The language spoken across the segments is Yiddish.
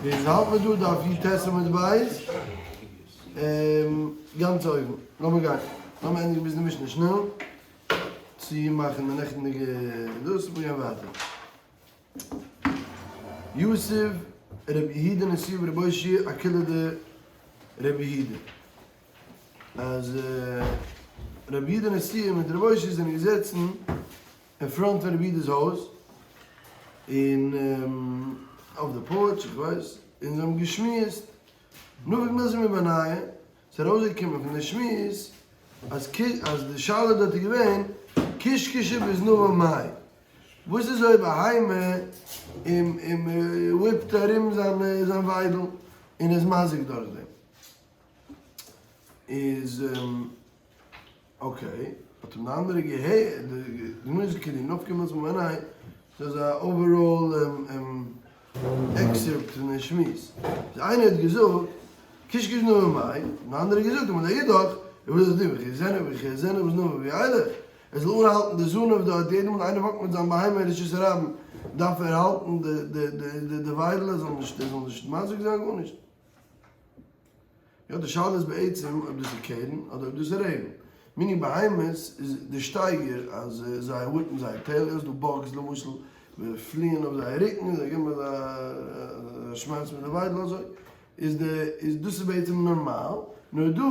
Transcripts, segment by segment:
ווי האלט מען דא? דף י"ט עמוד ב', גאנץ אויבן. לאמיר גיין. לאמיר ענדיגן ביז די משנה שנעל, צו מאכן די נעכטנדיגע דאס, מיר גייען ווייטער. יתיב רבי יהודה נשיאה ורבי אושעיא אקילעא דרבי יהודה. אז רבי יהודה נשיאה מיט רבי אושעיא זענען געזעצן אין front פון רבי יהודה'ס הויז, און אויף די porch, איך ווייס, און זיי האבן געשמועסט, נפק מילתא מבינייהו, ס'איז ארויסגעקומען פון די שמועס אז אז די שאלה דארט איז געווען כשכשה בזנבה מאי, וואס איז אויב א בהמה און און whip ט ארום זיין זיין וויידל און איז מזיק דורך דעם, איז. okay, האט אים די אנדערע געהערט, די גמרא איז כאילו נפקא מילתא מבינייהו, ס'איז א overall excerpt פון די שמועס. איז איינער האט געזאגט, כשכשה בזנבה מאי, און די אנדערע האט געזאגט, און לאידך, איך וויל זיך דיר וכי זענען וכי זענען וואס נאמען ווי איידער, ער זאל אנהאלטן די זנב דארט, יעדע מאל איינער walk ט מיט זיין בהמה אין רשות הרבים, דארף ער האלטן די וויידל ער זאל נישט ער זאל נישט מזיק זיין גארנישט. יא די שאלה איז בעצם אויב דאס איז קרן אדער אויב דאס איז רגל. מיני בהמות איז די שטייגער אז זיי whip ן זייער tail, איז דא bugs למשל וואס פליען אויף זייער רוקן און זיי געבן אזא שמייס מיט די וויידל אזוי, איז די איז דאס איז בעצם נארמאל, נאר דא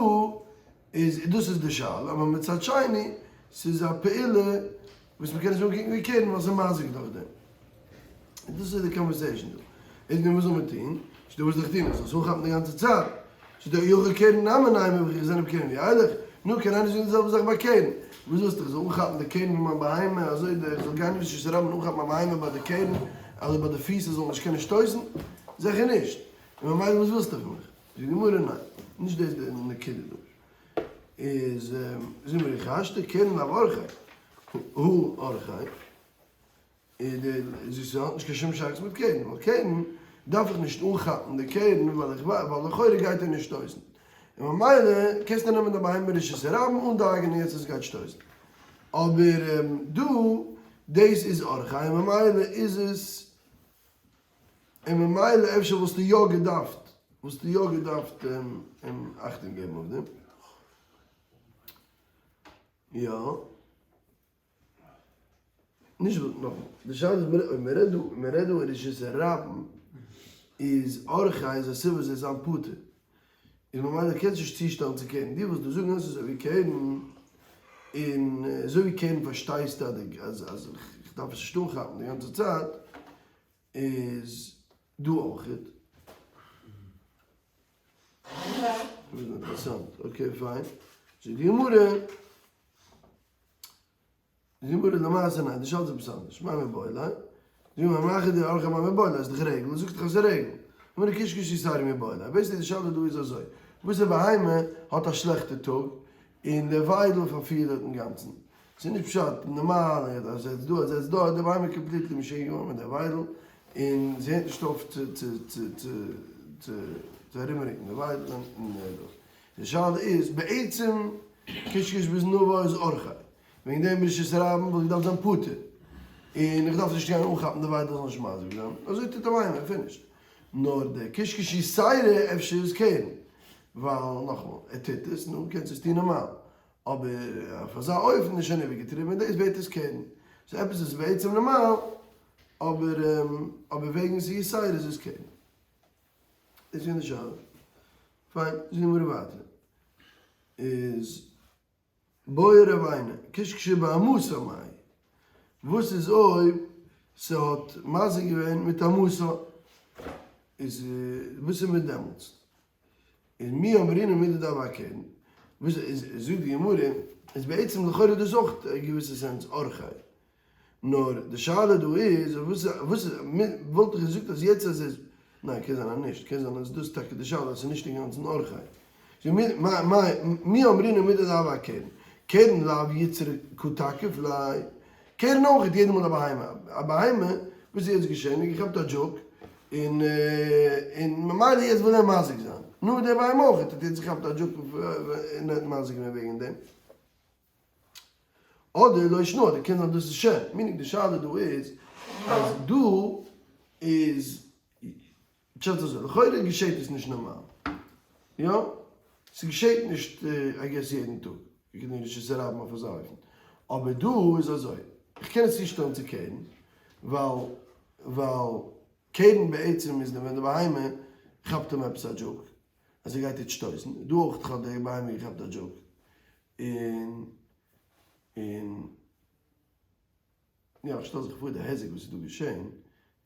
איז דאס איז די שאלה, אבער מצד שני ס'איז א פעולה וואס מ'קען נישט אנקוקן ווי קרן ווייל ס'איז מזיק דורך דעם. און דאס איז די conversation דא. איז נו וואס זאל מען טון? ס'איז דא וואס זיך טון, מ'זאל עס אנכאפן די גאנצע צייט. ס'איז דא אי הכי קרן נמי נימא וכי חזינהו בקרן וילך. נו, קען איינער זאגן די זעלבע זאך ביי קרן? וואס ווילסטו איך זאל אנכאפן די קרן פון מיין בהמה אזוי די איך זאל גיין אין רשות הרבים און אנכאפן מיין בהמה ביי די קרן אדער ביי די פיס ער זאל נישט קענען שטויסן? זיכער נישט. און ממילא וואס ווילסטו פון מיך? זאגט די גמרא ניין, נישט דאס איז די נקודה דא. איז זאגט מיר איך השתא קרן לאו אורחיה הא אורחיה איז די איז עס האט נישט קיין שום שייכות מיט קרן ווייל קרן דארף איך נישט אנכאפן די קרן ווייל איך ווייל לכאורה גייט ער נישט שטויסן און ממילא קענסטו נעמען די בהמה רשות הרבים אן דאגה'ן יעצט עס גייט שטויסן אבער דא דאס איז אורחיה און ממילא איז עס און ממילא אפשר וואלסטו יא געדארפט, וואלסטו יא געדארפט אים אכטונג געבן אויף דעם. יא. נישט וואס, נאכאמאל, די שאלה איז אויב מען רעדט דא, מען רעדט דא אין רשות הרבים, איז אורחיה איז א סיבה זאל זיין פטור. איז ממילא קענסט נישט צושטעלן צו קרן, דו וואלסט דא זאגן אז עס איז אזוי ווי קרן, און אזוי ווי קרן פארשטייסטו אז אז איך דארף עס נישט אנכאפן די גאנצע צייט, איז דא אויכעט. דאס איז אינטערעסאנט. okay fine. זאגט די גמרא, די גמרא למעשה ניין, די שאלה איז עפעס אנדערש. מאי מיבעי ליה? די גמרא מאי דאורחיה מאי מיבעי ליה? איז דאך רגל, זאגט דאך אז ס'איז רגל. גמרא כשכשה יתירה מיבעי ליה. basically די שאלה דא איז אזוי, וואס א בהמה האט א שלעכטע טאג, און דער וויידל פארפירט דארט אינגאנצן. ס'איז נישט פשט נארמאל, ער האט א זעץ דא א זעץ דארט, די בהמה איז completely משוגע געווארן מיט דער וויידל, און זי הערט נישט אויף צו צו צו צו צו צו ארומרוקן די וויידל און דאס. די שאלה איז, בעצם כשכשה בזנבה איז אורחיה, וועגן דעם רשות הרבים וואלט געדארפט זיין פטור, און איך דארף נישט גיין אנכאפן די וויידל זאל נישט מזיק זיין, אזוי טוט א בהמה, finish. נאר די כשכשה יתירה אפשר איז קרן, ווייל נאכאמאל, ער טוט עס, נו, קענסט עס טון נארמאל. אבער אויף אזא אופן איז שוין איבערגעטריבן און דאס ווערט עס קרן. סאו עפעס איז בעצם נארמאל, אבער אבער וועגן ס'איז יתירה איז עס קרן. דאס איז געווען די שאלה. fine, זאגט די גמרא ווייטער. איז בעי רב עינא, כשכשה באמתה מאי. וואס איז אויב ס'האט מזיק געווען מיט אמתה? איז וואס איז מיט דעמאלטס? איז מי אמרינן מידי דהוה אקרן, וואס איז זאגט די גמרא, איז בעצם לכאורה דאס אויך א געוויסע sense אורחיה, נאר די שאלה דא איז וואס וואס וואלט איך געזאגט אז יעצט אז עס, ניין קען זיין אז נישט, קען זיין אז דאס איז טאקע די שאלה אז עס איז נישט אינגאנצן אורחיה, מי אמרינן מידי דהוה אקרן, קרן לאו יצרא קא תקיף ליה, קרן אויך יעדע מאל א בהמה, א בהמה, וואס איז יעצט געשען? ער האט געכאפט א דזשוק, און און ממילא יעצט וויל ער מזיק זיין, נו דער בהמה אויך האט יעצט געכאפט א דזשוק און ער האט מזיק געווען וועגן דעם. אדער לא שנא, אדער קען זיין דאס איז שן, meaning די שאלה דא איז אז דא איז. פשט אזוי, לכאורה געשעט עס נישט נארמאל. יא? ס'געשעט נישט I guess יעדן טאג. איך קען נישט עס רייבן אויף אזא אופן. אבער דא איז אזוי, איך קען עס צושטעלן צו קרן, ווייל ווייל קרן בעצם איז ווען די בהמה כאפט אים עפעס א דזשאוק, אז ער גייט איצט שטויסן, דא אויך האט די בהמה געכאפט א דזשאוק, און און יא, איך שטעל זיך פאר די היזק וואס איז דא געשען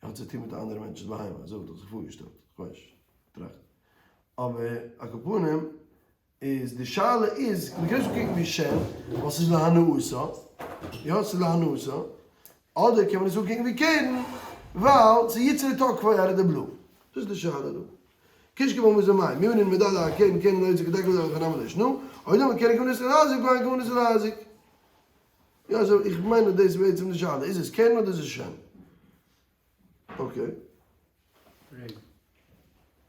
האט צו טון מיט א אנדערע מענטש'ס בהמה, אזוי וואלט איך זיך פארגעשטעלט, איך ווייס נישט, טראכט. אבער על כל פנים איז די שאלה איז, מען קען נישט קוקן ווי שן, ווייל ס'איז להנאתו, יא ס'איז להנאתו, אדער קען מען עס אנקוקן ווי קרן, ווייל ס'איז יצרו תקפו out of the blue. דאס איז די שאלה דא. קישקע במוז מים, מי מנין מדד הקרן קרן לא יצא כדקל דרך ונמל ישנו, אוי דאמר קרן כוונת להזיק כהן כוונת להזיק. יא so איך מיין אז דאס איז בעצם די שאלה, איז עס קרן אדער איז עס שן? Okay. רגל.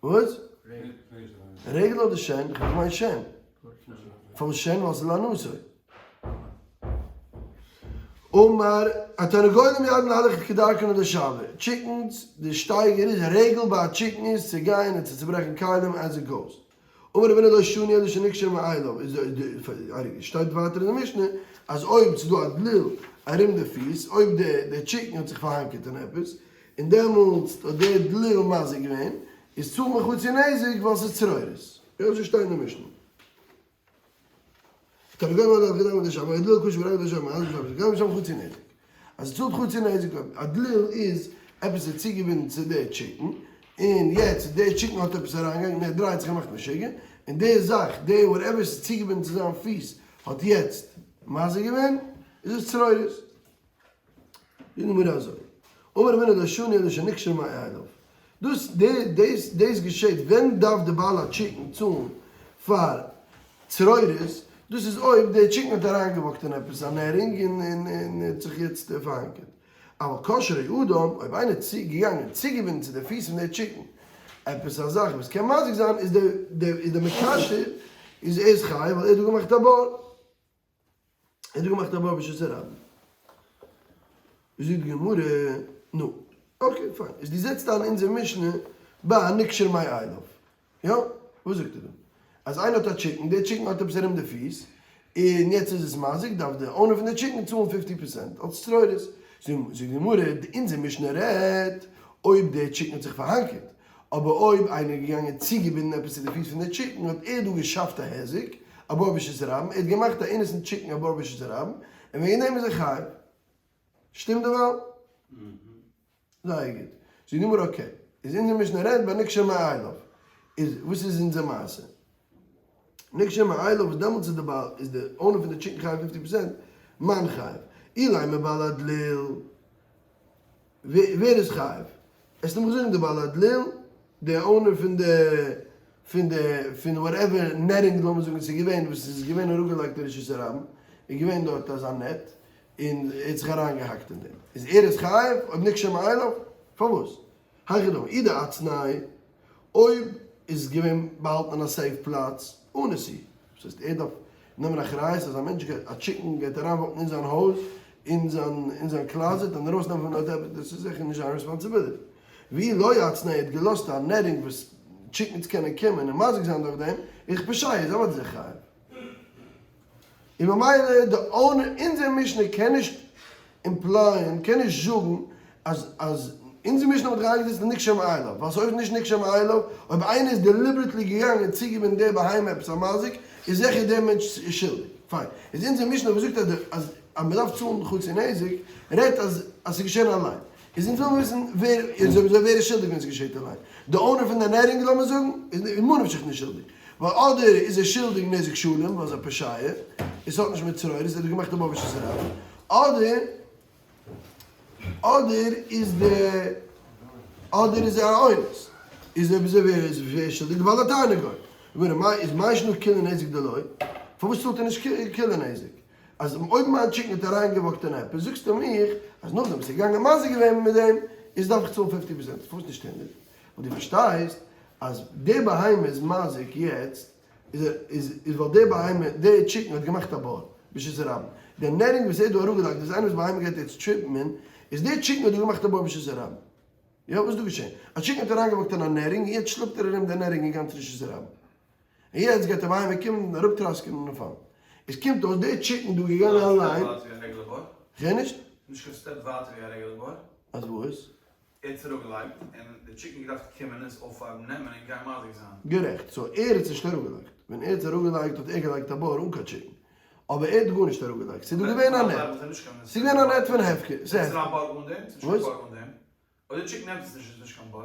וואס? רגל אדער שן? איך מיין שן. פארוואס שן? ווייל ס'איז להנאתו. אמר, התרנגולים יודעין להלך כדרכן ולשבר. Chickens, די שטייגער איז, רגל ביי א chicken איז צו גיין און צו צוברעכן כלים as it goes. אמר רב הונא לא שנו אלא שנקשר מאליו, איז שטייט ווייטער אין די משנה אז אויב ס'איז דא א דליל ארום די פיס, אויב די chicken האט זיך פארהאנקערט אין עפעס, און דעמאלטס האט די דליל מזיק געווען, איז צאלט מען חצי נזק ווייל ס'איז צרורות. יא אזוי שטייט אין די משנה. אז ער צאלט חצי נזק אויב א דליל איז עפעס איז צוגעבינדן צו די chicken און יעצט די chicken האט עפעס אריינגעגאנגען און ער דרייט זיך און מאכט משוגע און די זאך די whatever ס'איז צוגעבינדן צו זיין פיס האט יעצט מזיק געווען איז עס צרורות. זאגט די גמרא אזוי, אמר רב הונא לא שנו אלא שנקשר מאליו, דאס דאס דאס געשעט ווען דארף די בעל ה chicken צאלן פאר צרורות, דאס איז אויב די chicken האט אריינגעוואקט אין עפעס א netting און און האט זיך יעצט פארהאנקערט, אבל קשרו אדם, אויב איינער איז געגאנגען צוגעבינדן צו די פיס פון די chicken עפעס א זאך וואס קען מזיק זיין איז די איז די מקשר איז ער איז חייב ווייל ער האט דא געמאכט א בור. ער האט געמאכט א בור ברשות הרבים. זאגט די גמרא, נו, okay פיין, איז דו זעצט איין אונזער משנה ביי נקשר מאליו, יא? וואס זאגט ער דא? אז איינער האט א chicken, די chicken האט עפעס ארום די פיס, און יעצט איז עס מזיק, דארף די owner פון די chicken צאלן 50% אלס צרורות. זאגט די גמרא, אונזער משנה רעדט אויב די chicken האט זיך פארהאנקערט, אבער אויב איינער איז געגאנגען צוגעבינדן עפעס צו די פיס פון די chicken האט ער דא געשאפט א היזק, א בור ברשות הרבים, ער האט געמאכט א innocent chicken א בור ברשות הרבים, און וועגן דעם איז ער חייב. שטימט דערווייל? זייער גוט. זאגט די גמרא okay, איז אונזער משנה רעדט ביי נקשר מאליו, איז וואס איז אונזער מעשה? נקשר מאליו וואס דעמאלטס איז די בעל איז די owner פון די chicken חייב 50%, מאן חייב? אילימא בעל הדליל. ווער איז חייב? עס איז נאך זאגן די בעל הדליל, די owner פון די פון די פון whatever netting לאמיר זאגן ס'איז געווען וואס איז געווען אראפגעלייגט אין רשות הרבים, איז געווען דארט אזא net און ער האט זיך אריינגעהאקט אין דעם, איז ער איז חייב אויב נקשר מאליו? פארוואס? היכי דמי אי דאצנעיה אויב איז געווען באהאלטן אין א safe פלאץ אן עס אי, דאס הייסט ער דארף נעמען אחריות אז א מענטש גייט א chicken גייט אריינוואקן אין זיין הויז אין זיין אין זיין closet און ארויסנעמען פון דארט עפעס דאס איז זיכער נישט זיין responsibility. ואי לא אצנעיה האט געלאזט א netting וואס chickens קענען קומען און מזיק זיין דורך דעם, איך פושע איז אוודאי זיך חייב. און ממילא די owner אונזער משנה קען נישט imply ען, קען נישט זאגן אז אז אונזער משנה האט אריינגעזעצט די נקשר מאליו, ווייל ס'אויב נישט נקשר מאליו, אויב איינער איז deliberately געגאנגען און צוגעבינדן די בהמה עפעס א מזיק, איז זיכער דער מענטש שולדיג. פיין. איז אונזער משנה וואס זאגט אז די אז אז מ'דארף צאלן חצי נזק, רעדט אז אז ס'איז געשען אליין. איז אונז ווילן וויסן ווער איז אויב אזוי ווער איז שולדיג ווען ס'געשעט אליין? די owner פון די netting לאמיר זאגן איז ממה נפשך נישט שולדיג, ווייל אדער איז ער שולדיג נזק שלם ווייל ס'איז א פשיעה און ס'האט נישט מיט צרורות ער האט געמאכט א בור ברשות הרבים, אדער אדער איז די אדער איז ער א אונס, איז אויב אזוי ווער איז ווער שולדיג? די בעל התרנגול. איז מאי שנא כולה נזק דלא, פארוואס צאלט ער נישט כולה נזק? אז אויב מיין chicken האט אריינגעוואקט אין עפעס, זאגסטו מיך אז נאכדעם וואס ער איז געגאנגען מזיק געווען מיט דעם, איז דארף איך צאלן 50%, פארוואס נישט 100? ווייל דו פארשטייסט אז די בהמה איז מזיק יעצט, איז איז איז ווייל די בהמה, די chicken האט געמאכט א בור, ברשות הרבים. די netting וואס ער האט דא אראפגעלייגט, דאס איינער וואס בהמה גייט יעצט טריפן אין, איז די chicken האט דא געמאכט א בור ברשות הרבים. יא, וואס איז דא געשען? א chicken האט אריינגעוואקט אין א netting און יעצט שלעפט ער ארום די netting אין גאנץ רשות הרבים. און יעצט גייט א בהמה קומען און אראפטראסקענען און פאלן. עס קומט אויס די chicken דא געגאנגען אליין. כ'הער נישט. נישט קיין step ווייטער ווי א רעגולער בור. אז וואס? ער האט עס אראפגעלייגט און די chicken געדארפט קומען עס אויפהייבן נעמען און גיין מזיק זיין. גערעכט, so ער האט עס נישט אראפגעלייגט. ווען ער האט עס אראפגעלייגט האט ער געלייגט א בור אן קיין chicken. אבער ער האט גארנישט אראפגעלייגט. ס'איז דא געווען א net. ס'איז געווען א net פון הפקר. ס'איז א בור אן דעם? ס'איז נישט קיין בור אן דעם. אויב די chicken נעמט עס נישט איז נישט קיין בור.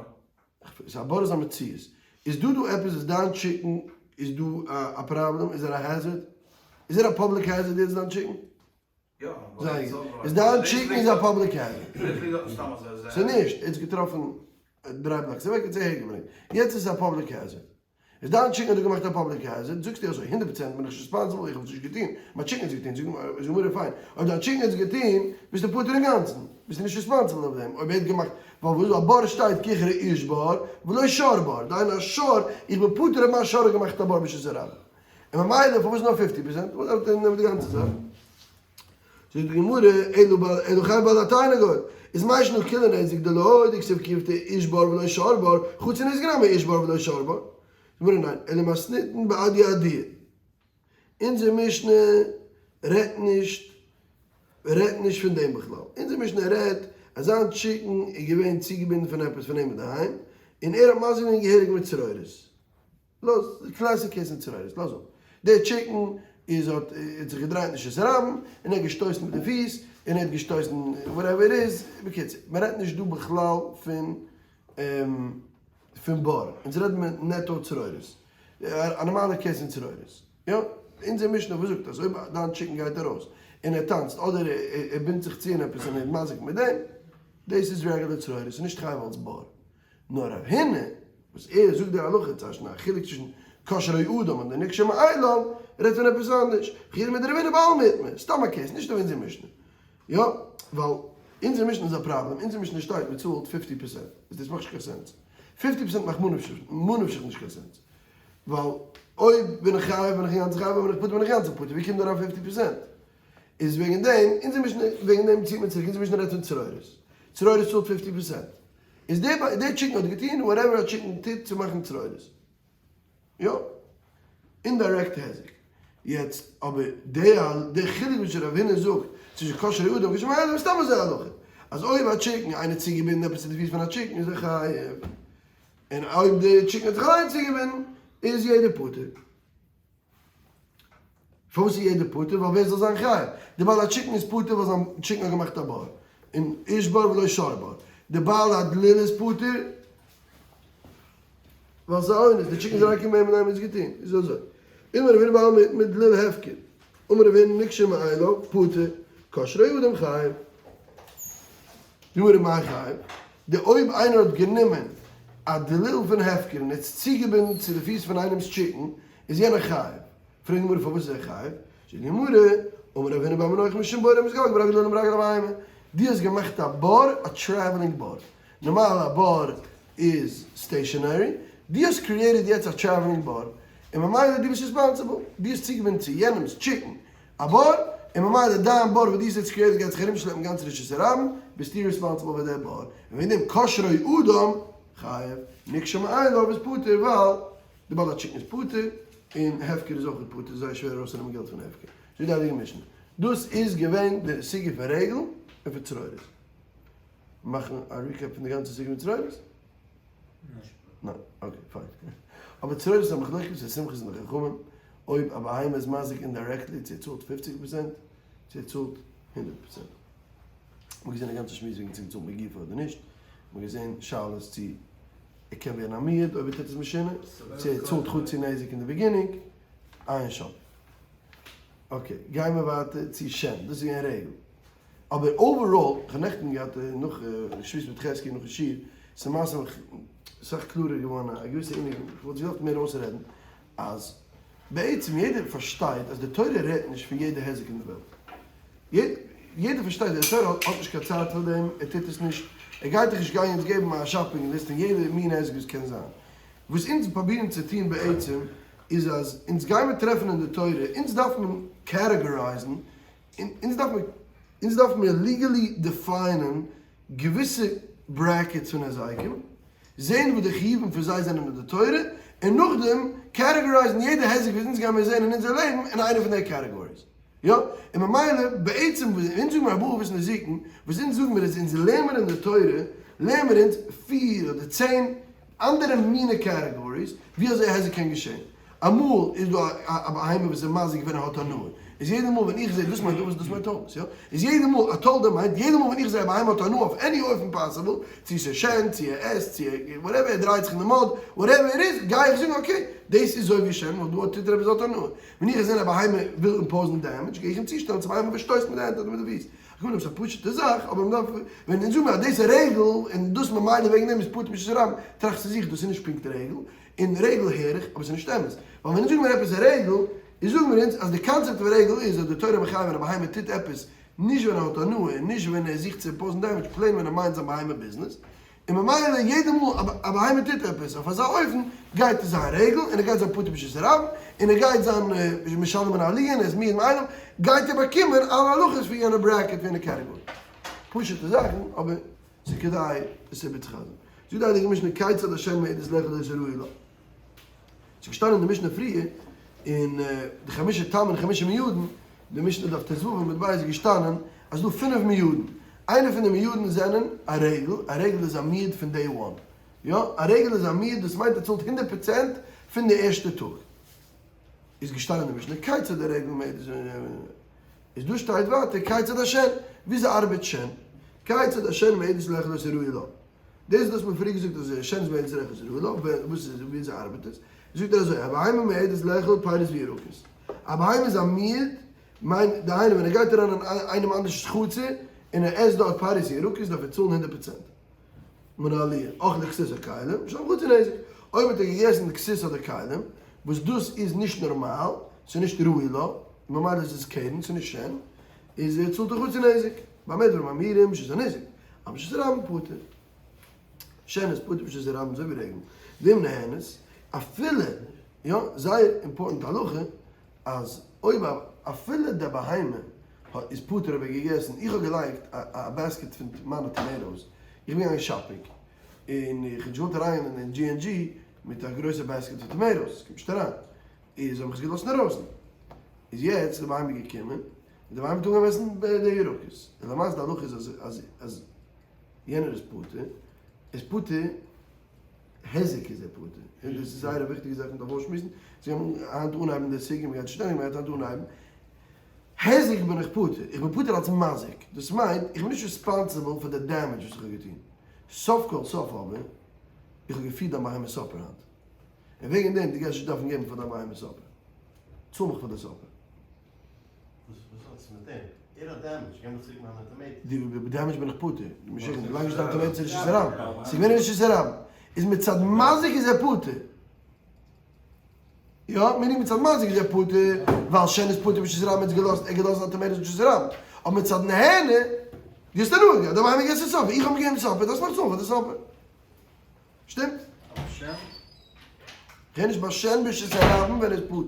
ס'איז א בור איז א מציאות. איז דא דא עפעס וואס דיין chicken איז דא א פראבלעם? איז ער א hazard? איז ער א public hazard יעצט דיין chicken? יא. זייער גוט. איז דיין chicken איז א public hazard? ס'איז נישט. ער האט עס געטראפן דריי blocks אוועק און עס אהער געברענגט. יעצט איז עס א public hazard. איז דיין chicken האט דא געמאכט א public hazard, זאגסטו אזוי, 100% בין איך נישט responsible, איך האב עס נישט געטון, מיין chicken האט עס געטון, זאגט די גמרא פיין, אויב דיין chicken האט עס געטון, ביסטו פטור אינגאנצן, ביסטו נישט responsible אויף דעם, אויב ער האט געמאכט, ווייל וואס א בור שטייט ככרו איש בור, ולא שור בור, דהיינו א שור, איך בין פטור אויב מיין שור האט געמאכט א בור ברשות הרבים, און ממילא פארוואס נאר 50%, וואס דארף ער נעמען די גאנצע זאך? זאגט די גמרא, אלא חייב בעל התרנגול, איז מאי שנא כוליה נזק דלא דכתיב כי יפתה איש בור ולא שור בור, חצי נזק נמי איש בור ולא שור בור. זאגט די גמרא ניין, אלא מתניתין באדיה אדויי. אונזער משנה רעדט נישט רעדט נישט פון דעם בכלל. אונזער משנה רעדט אז זיין chicken איז געווען צוגעבינדן פון עפעס פון אים אינדערהיים, און ער האט מזיק געווען געהעריג מיט צרורות. לאז, classic case אין צרורות, לאז אפ. דער chicken איז האט האט זיך געדרייט נישט עס רבים, און ער האט געשטויסן מיט די פיס, און ער האט געשטויסן whatever it is, בקיצור, מען רעדט נישט דא בכלל פון פון בור, אונז רעדן מיר נעטא צרורות, א נארמאלע case אין צרורות, יא, אונזער משנה וואס זאגט אז אויב דיין chicken גייט ארויס און ער טאנצט אדער ער בינדט זיך צו אין עפעס און ער איז מזיק מיט דעם, דאס איז רעגולער צרורות, ס'איז נישט חייב אלס בור. נאר רב הונא וואס ער זאגט די הלכה צווישן א חילוק צווישן קשרו אדם און די נקשר מאליו, רעדט פון עפעס אנדערש, וכי מדרב הונא בעלמא איתמר, סתם א case, נישט אויף אונזער משנה. יא, ווייל אונזער משנה איז א פראבלעם, אונזער משנה שטייט מען צאלט 50%, איז דאס מאכט נישט קיין sense. 50% מאכט ממה נפשך נישט קיין sense. ווייל אויב בין איך חייב בין איך אינגאנצן חייב, אויב בין איך פטור בין איך אינגאנצן פטור, ווי קומט דא אריין 50%? איז וועגן דעם, אונזער משנה, וועגן דעם ציט מען צוריק, אונזער משנה רעדט פון צרורות. צרורות צאלט 50%. איז דער דער chicken האט געטון whatever א chicken טוט צו מאכן צרורות. יא. indirect היזק. יעצט אבער דער דער חילוק וואס רב הונא זאגט צווישן קשרו אדם וקשרו מאליו איז סתם אזוי הלכה. אז אויב א chicken איינער צוגעבינדן עפעס צו די פיס פון א chicken איז ער חייב. און אויב די chicken האט זיך אליין צוגעבינדן איז יעדער פטור. פארוואס איז יעדער פטור? ווייל ווער זאל זיין חייב? די בעל ה chicken איז פטור ווייל זיין chicken האט געמאכט א בור, און איש בור ולא שור בור. די בעל הדליל איז פטור ווייל ס'איז א אונס, די chicken איז אריינגעקומען ביי אים און איינער האט עס געטון. איז אזוי. אמר רב הונא בעלמא מיט דליל הפקר. אמר רב הונא נקשר מאליו, פטור, קשרו אדם חייב. גמרא מאי חייב? די אויב איינער האט גענומען א דליל פון הפקר און עס צוגעבינדן צו די פיס פון איינעמס chicken, איז יענער חייב. פרעגט די גמרא פארוואס איז ער חייב? זאגט די גמרא, אמר רב הונא בר מנוח משום בור המתגלגל ברגלי אדם וברגלי בהמה, דו האסט געמאכט א בור, א traveling בור, נארמאל א בור איז stationary, דו האסט created יעצט א traveling בור, און ממילא דו ביסט responsible, דו האסט צוגעבינדן צו יענעמס chicken א בור, און ממילא דיין בור וואס דו האסט יעצט created גייט זיך ארומשלעפן גאנץ רשות הרבים, ביסטו responsible פאר דער בור, און וועגן דעם קשרו אדם חייב, נקשר מאליו איז פטור ווייל די בעל ה chicken איז פטור, און הפקר איז אויך פטור, זייער שווער ארויסצונעמען געלט פון הפקר. זאגט די הייליגע משנה, דאס איז געווען די סוגיא פון רגל און פון צרורות. מאכן א recap פון די גאנצע סוגיא פון צרורות? ניין, okay פיין. אבער צרורות איז א מחלוקת די סומכוס און די חכמים, אויב א בהמה איז מזיק indirectly צו ער צאלט 50% צו ער צאלט 100%. מ'האט געזען א גאנצע שמועס וועגן צו מ'צאלט מגופו אדער נישט, מ'האט געזען שאלות צו ער קען ווערן א מועד אויב ער טוט עס משונה, צו ער צאלט חצי נזק אין די beginning, עיין שם. okay, גייען מיר ווייטער צו שן, דאס איז געווען רגל. אבער overall, איך האב נעכטן געהאט נאך געשמועסט מיט חזקי נאכן שיעור, ס'איז למעשה מיך אסאך קלארער געווארן א געוויסע ענין, איך וואלט געדארפט מער אויסרעדן, אז בעצם יעדער פארשטייט אז די תורה רעדט נישט פון יעדע היזק אין די וועלט. יעדער פארשטייט אז די תורה האט נישט קיין צייט פאר דעם, ער טוט עס נישט, ער גייט דיך נישט גיין יעצט געבן א shopping list פון יעדע מין היזק וואס קען זיין. וואס אונז פרובירן צו טון בעצם איז אז אונז גיימער טרעפן אין די תורה, אונז דארף מען categorize ן, אונז דארף מען אונז דארף מיר legally define ען געוויסע. brackets פון היזקים, זען וואס די חיובים פון זיי זענען אין די תורה, און נאכדעם categorize ן יעדע היזק וואס אונז גיימיר זען אין אונזער לעבן אין איינע פון די categories. יא, און ממילא בעצם וואס אונז זאגן מיר ארבעה אבות נזיקין, וואס אונז זאגן מיר איז אונז לערן מיר אין די תורה, לערן מיר אונז פיר אדער 10 אנדערע מינע categories ווי אזוי היזק קען געשען. אמאל איז דא א בהמה וואס איז מזיק ווען ער האט הנאה, איז יעדע מאל ווען איך זע דאס מיינט אבות דאס מיינט תולדות, יא? איז יעדע מאל א תולדה מיינט יעדע מאל ווען איך זע א בהמה האט הנאה אויף any אופן possible, צו ס'איז שן, צו ער עסט, צו ער whatever ער דרייט זיך אין די mud, whatever ער איז, גיי איך זאגן okay, דאס איז אזוי ווי שן, ווייל דא טוט ער עפעס האט הנאה. ווען איך זע א בהמה וויל impose ן damage, גיי איך אים צושטעלן צו בהמה וואס שטויסט מיט די הענט אדער מיט די פיס. איך מיין עפעס א פשוטע זאך, אבער מ'דארף, ווען אונז זאגן מיר אז דאס איז רגל, און דאס ממילא וועגן דעם איז פטור ברשות הרבים, טראכסטו זיך דאס איז נישט פונקט רגל, און רגל הער איך, אבער ס'איז נישט אמת. ווייל ווען אונז זאגן מיר עפעס איז רגל, איז זאגן מיר אונז אז די קאנצעפט פון רגל איז אז די תורה מחייב ווען א בהמה טוט עפעס נישט ווען ער האט הנאה און נישט ווען ער זוכט צו impose ן damage, plain ווען ער מיינט זיין בהמה ביזנעס. און ממילא יעדע מאל א בהמה טוט עפעס אויף אזא אופן גייט עס זיין רגל און ער גייט זיין פטור ברשות הרבים און ער גייט זיין משלם אן עליה און ער איז מועד מאליו גייט ער באקומען אלע הלכות פון יענע bracket פון יענע category. פשוטע זאכן אבער ס'איז כדאי עס איבערצוחזר'ן. זאגט די הייליגע משנה כיצד השן מועדת לאכול את הראוי לה. ס'איז געשטאנען אין די משנה פריער אין די חמשה תמין חמשה מועדין, די משנה דף ט"ו עמוד ב' איז געשטאנען אז ס'דא פינף מועדין, איינע פון די מועדין זענען א רגל, א רגל איז א מועד פון day one, יא, א רגל איז א מועד דאס מיינט ער צאלט 100% פון די ערשטע טאג, איז געשטאנען אין די משנה כיצד הרגל מועדת, איז דא שטייט ווייטער כיצד השן, וויאזוי ארבעט שן, כיצד השן מועדת לאכול את הראוי לה. דאס וואס מ'האט פריער געזאגט אז שן איז מועדת לאכול את הראוי לה, וואס איז וויאזוי ארבעט עס? זאגט ער אזוי, א בהמה מועדת לאכול פירות וירקות. א בהמה איז א מועד, מיינט דהיינו ווען ער גייט אריין אין איינעם אנדערש'ס חצר און ער עסט דארט פירות וירקות דארף ער צאלן 100% מן העליה, אכלה כסות או כלים, משלם חצי נזק. אויב האט ער געגעסן כסות אדער כלים, וואס דאס איז נישט נארמאל, ס'איז נישט ראוי לו, ממילא איז עס קרן, ס'איז נישט שן, איז ער צאלט ער חצי נזק. במה דברים אמורים שזה נזק. אבער ברשות הרבים פטור. שן איז פטור ברשות הרבים אזוי ווי רגל. ואם נהנית, אפילו, יא, זייער important הלכה, אז אויב אפילו די בהמה האט איז פטור אויב ער געגעסן, איך האב געלייגט א basket פון מיינע tomatoes, איך בין געגאנגען shopping, און איך האב נישט געוואלט אריינגיין אין דזשי ענד דזשי מיט א גרויסע basket פון tomatoes, קומט נישט אריין, איז האב איך עס געלאזט אינדרויסן, איז יעצט די בהמה געקומען, און די בהמה האט אנגעהויבן עסן די ירקות, און למעשה די הלכה איז אז אז אז יענער איז פטור, איז פטור, היזק איז ער פטור, און דאס איז זייער א וויכטיגע זאך מ'דארף אויסשמועסן, זיי האבן היינט אנהייבן די סוגיא, מ'גייט נישט שטענדיג, מ'גייט היינט אנהייבן, היזק בין איך פטור, איך בין פטור אלס מזיק, דאס מיינט איך בין נישט responsible פאר די damage וואס איך האב געטון, סוף כל סוף אבער, איך האב געפירט דיין בהמה supper היינט, און וועגן דעם דו גייסט נישט דארפן געבן פאר דיין בהמה supper, צאל מיך פאר די supper. וואס האט עס מיט אים? ער האט damage, געב מיר צוריק מיינע tomatoes. די damage בין איך פטור. די משיח לייג נישט דיין tomatoes אין רשות הרבים. ס'איז געווען אין רשות הרבים. איז מצד מזיק איז ער פטור. יא, meaning מצד מזיק איז ער פטור, ווייל שן איז פטור ברשות הרבים, ער האט געלאזט, ער האט געלאזט זיין tomatoes אין רשות הרבים. אבער מצד נהנה, דו האסט הנאה געהאט, די בהמה געגעסן supper, איך האב אים געגעבן supper, דארפסט מיך צאלן פאר די supper. שטימט? אבער שן? כ'רעד נישט ביי שן ברשות הרבים ווען ער איז פטור.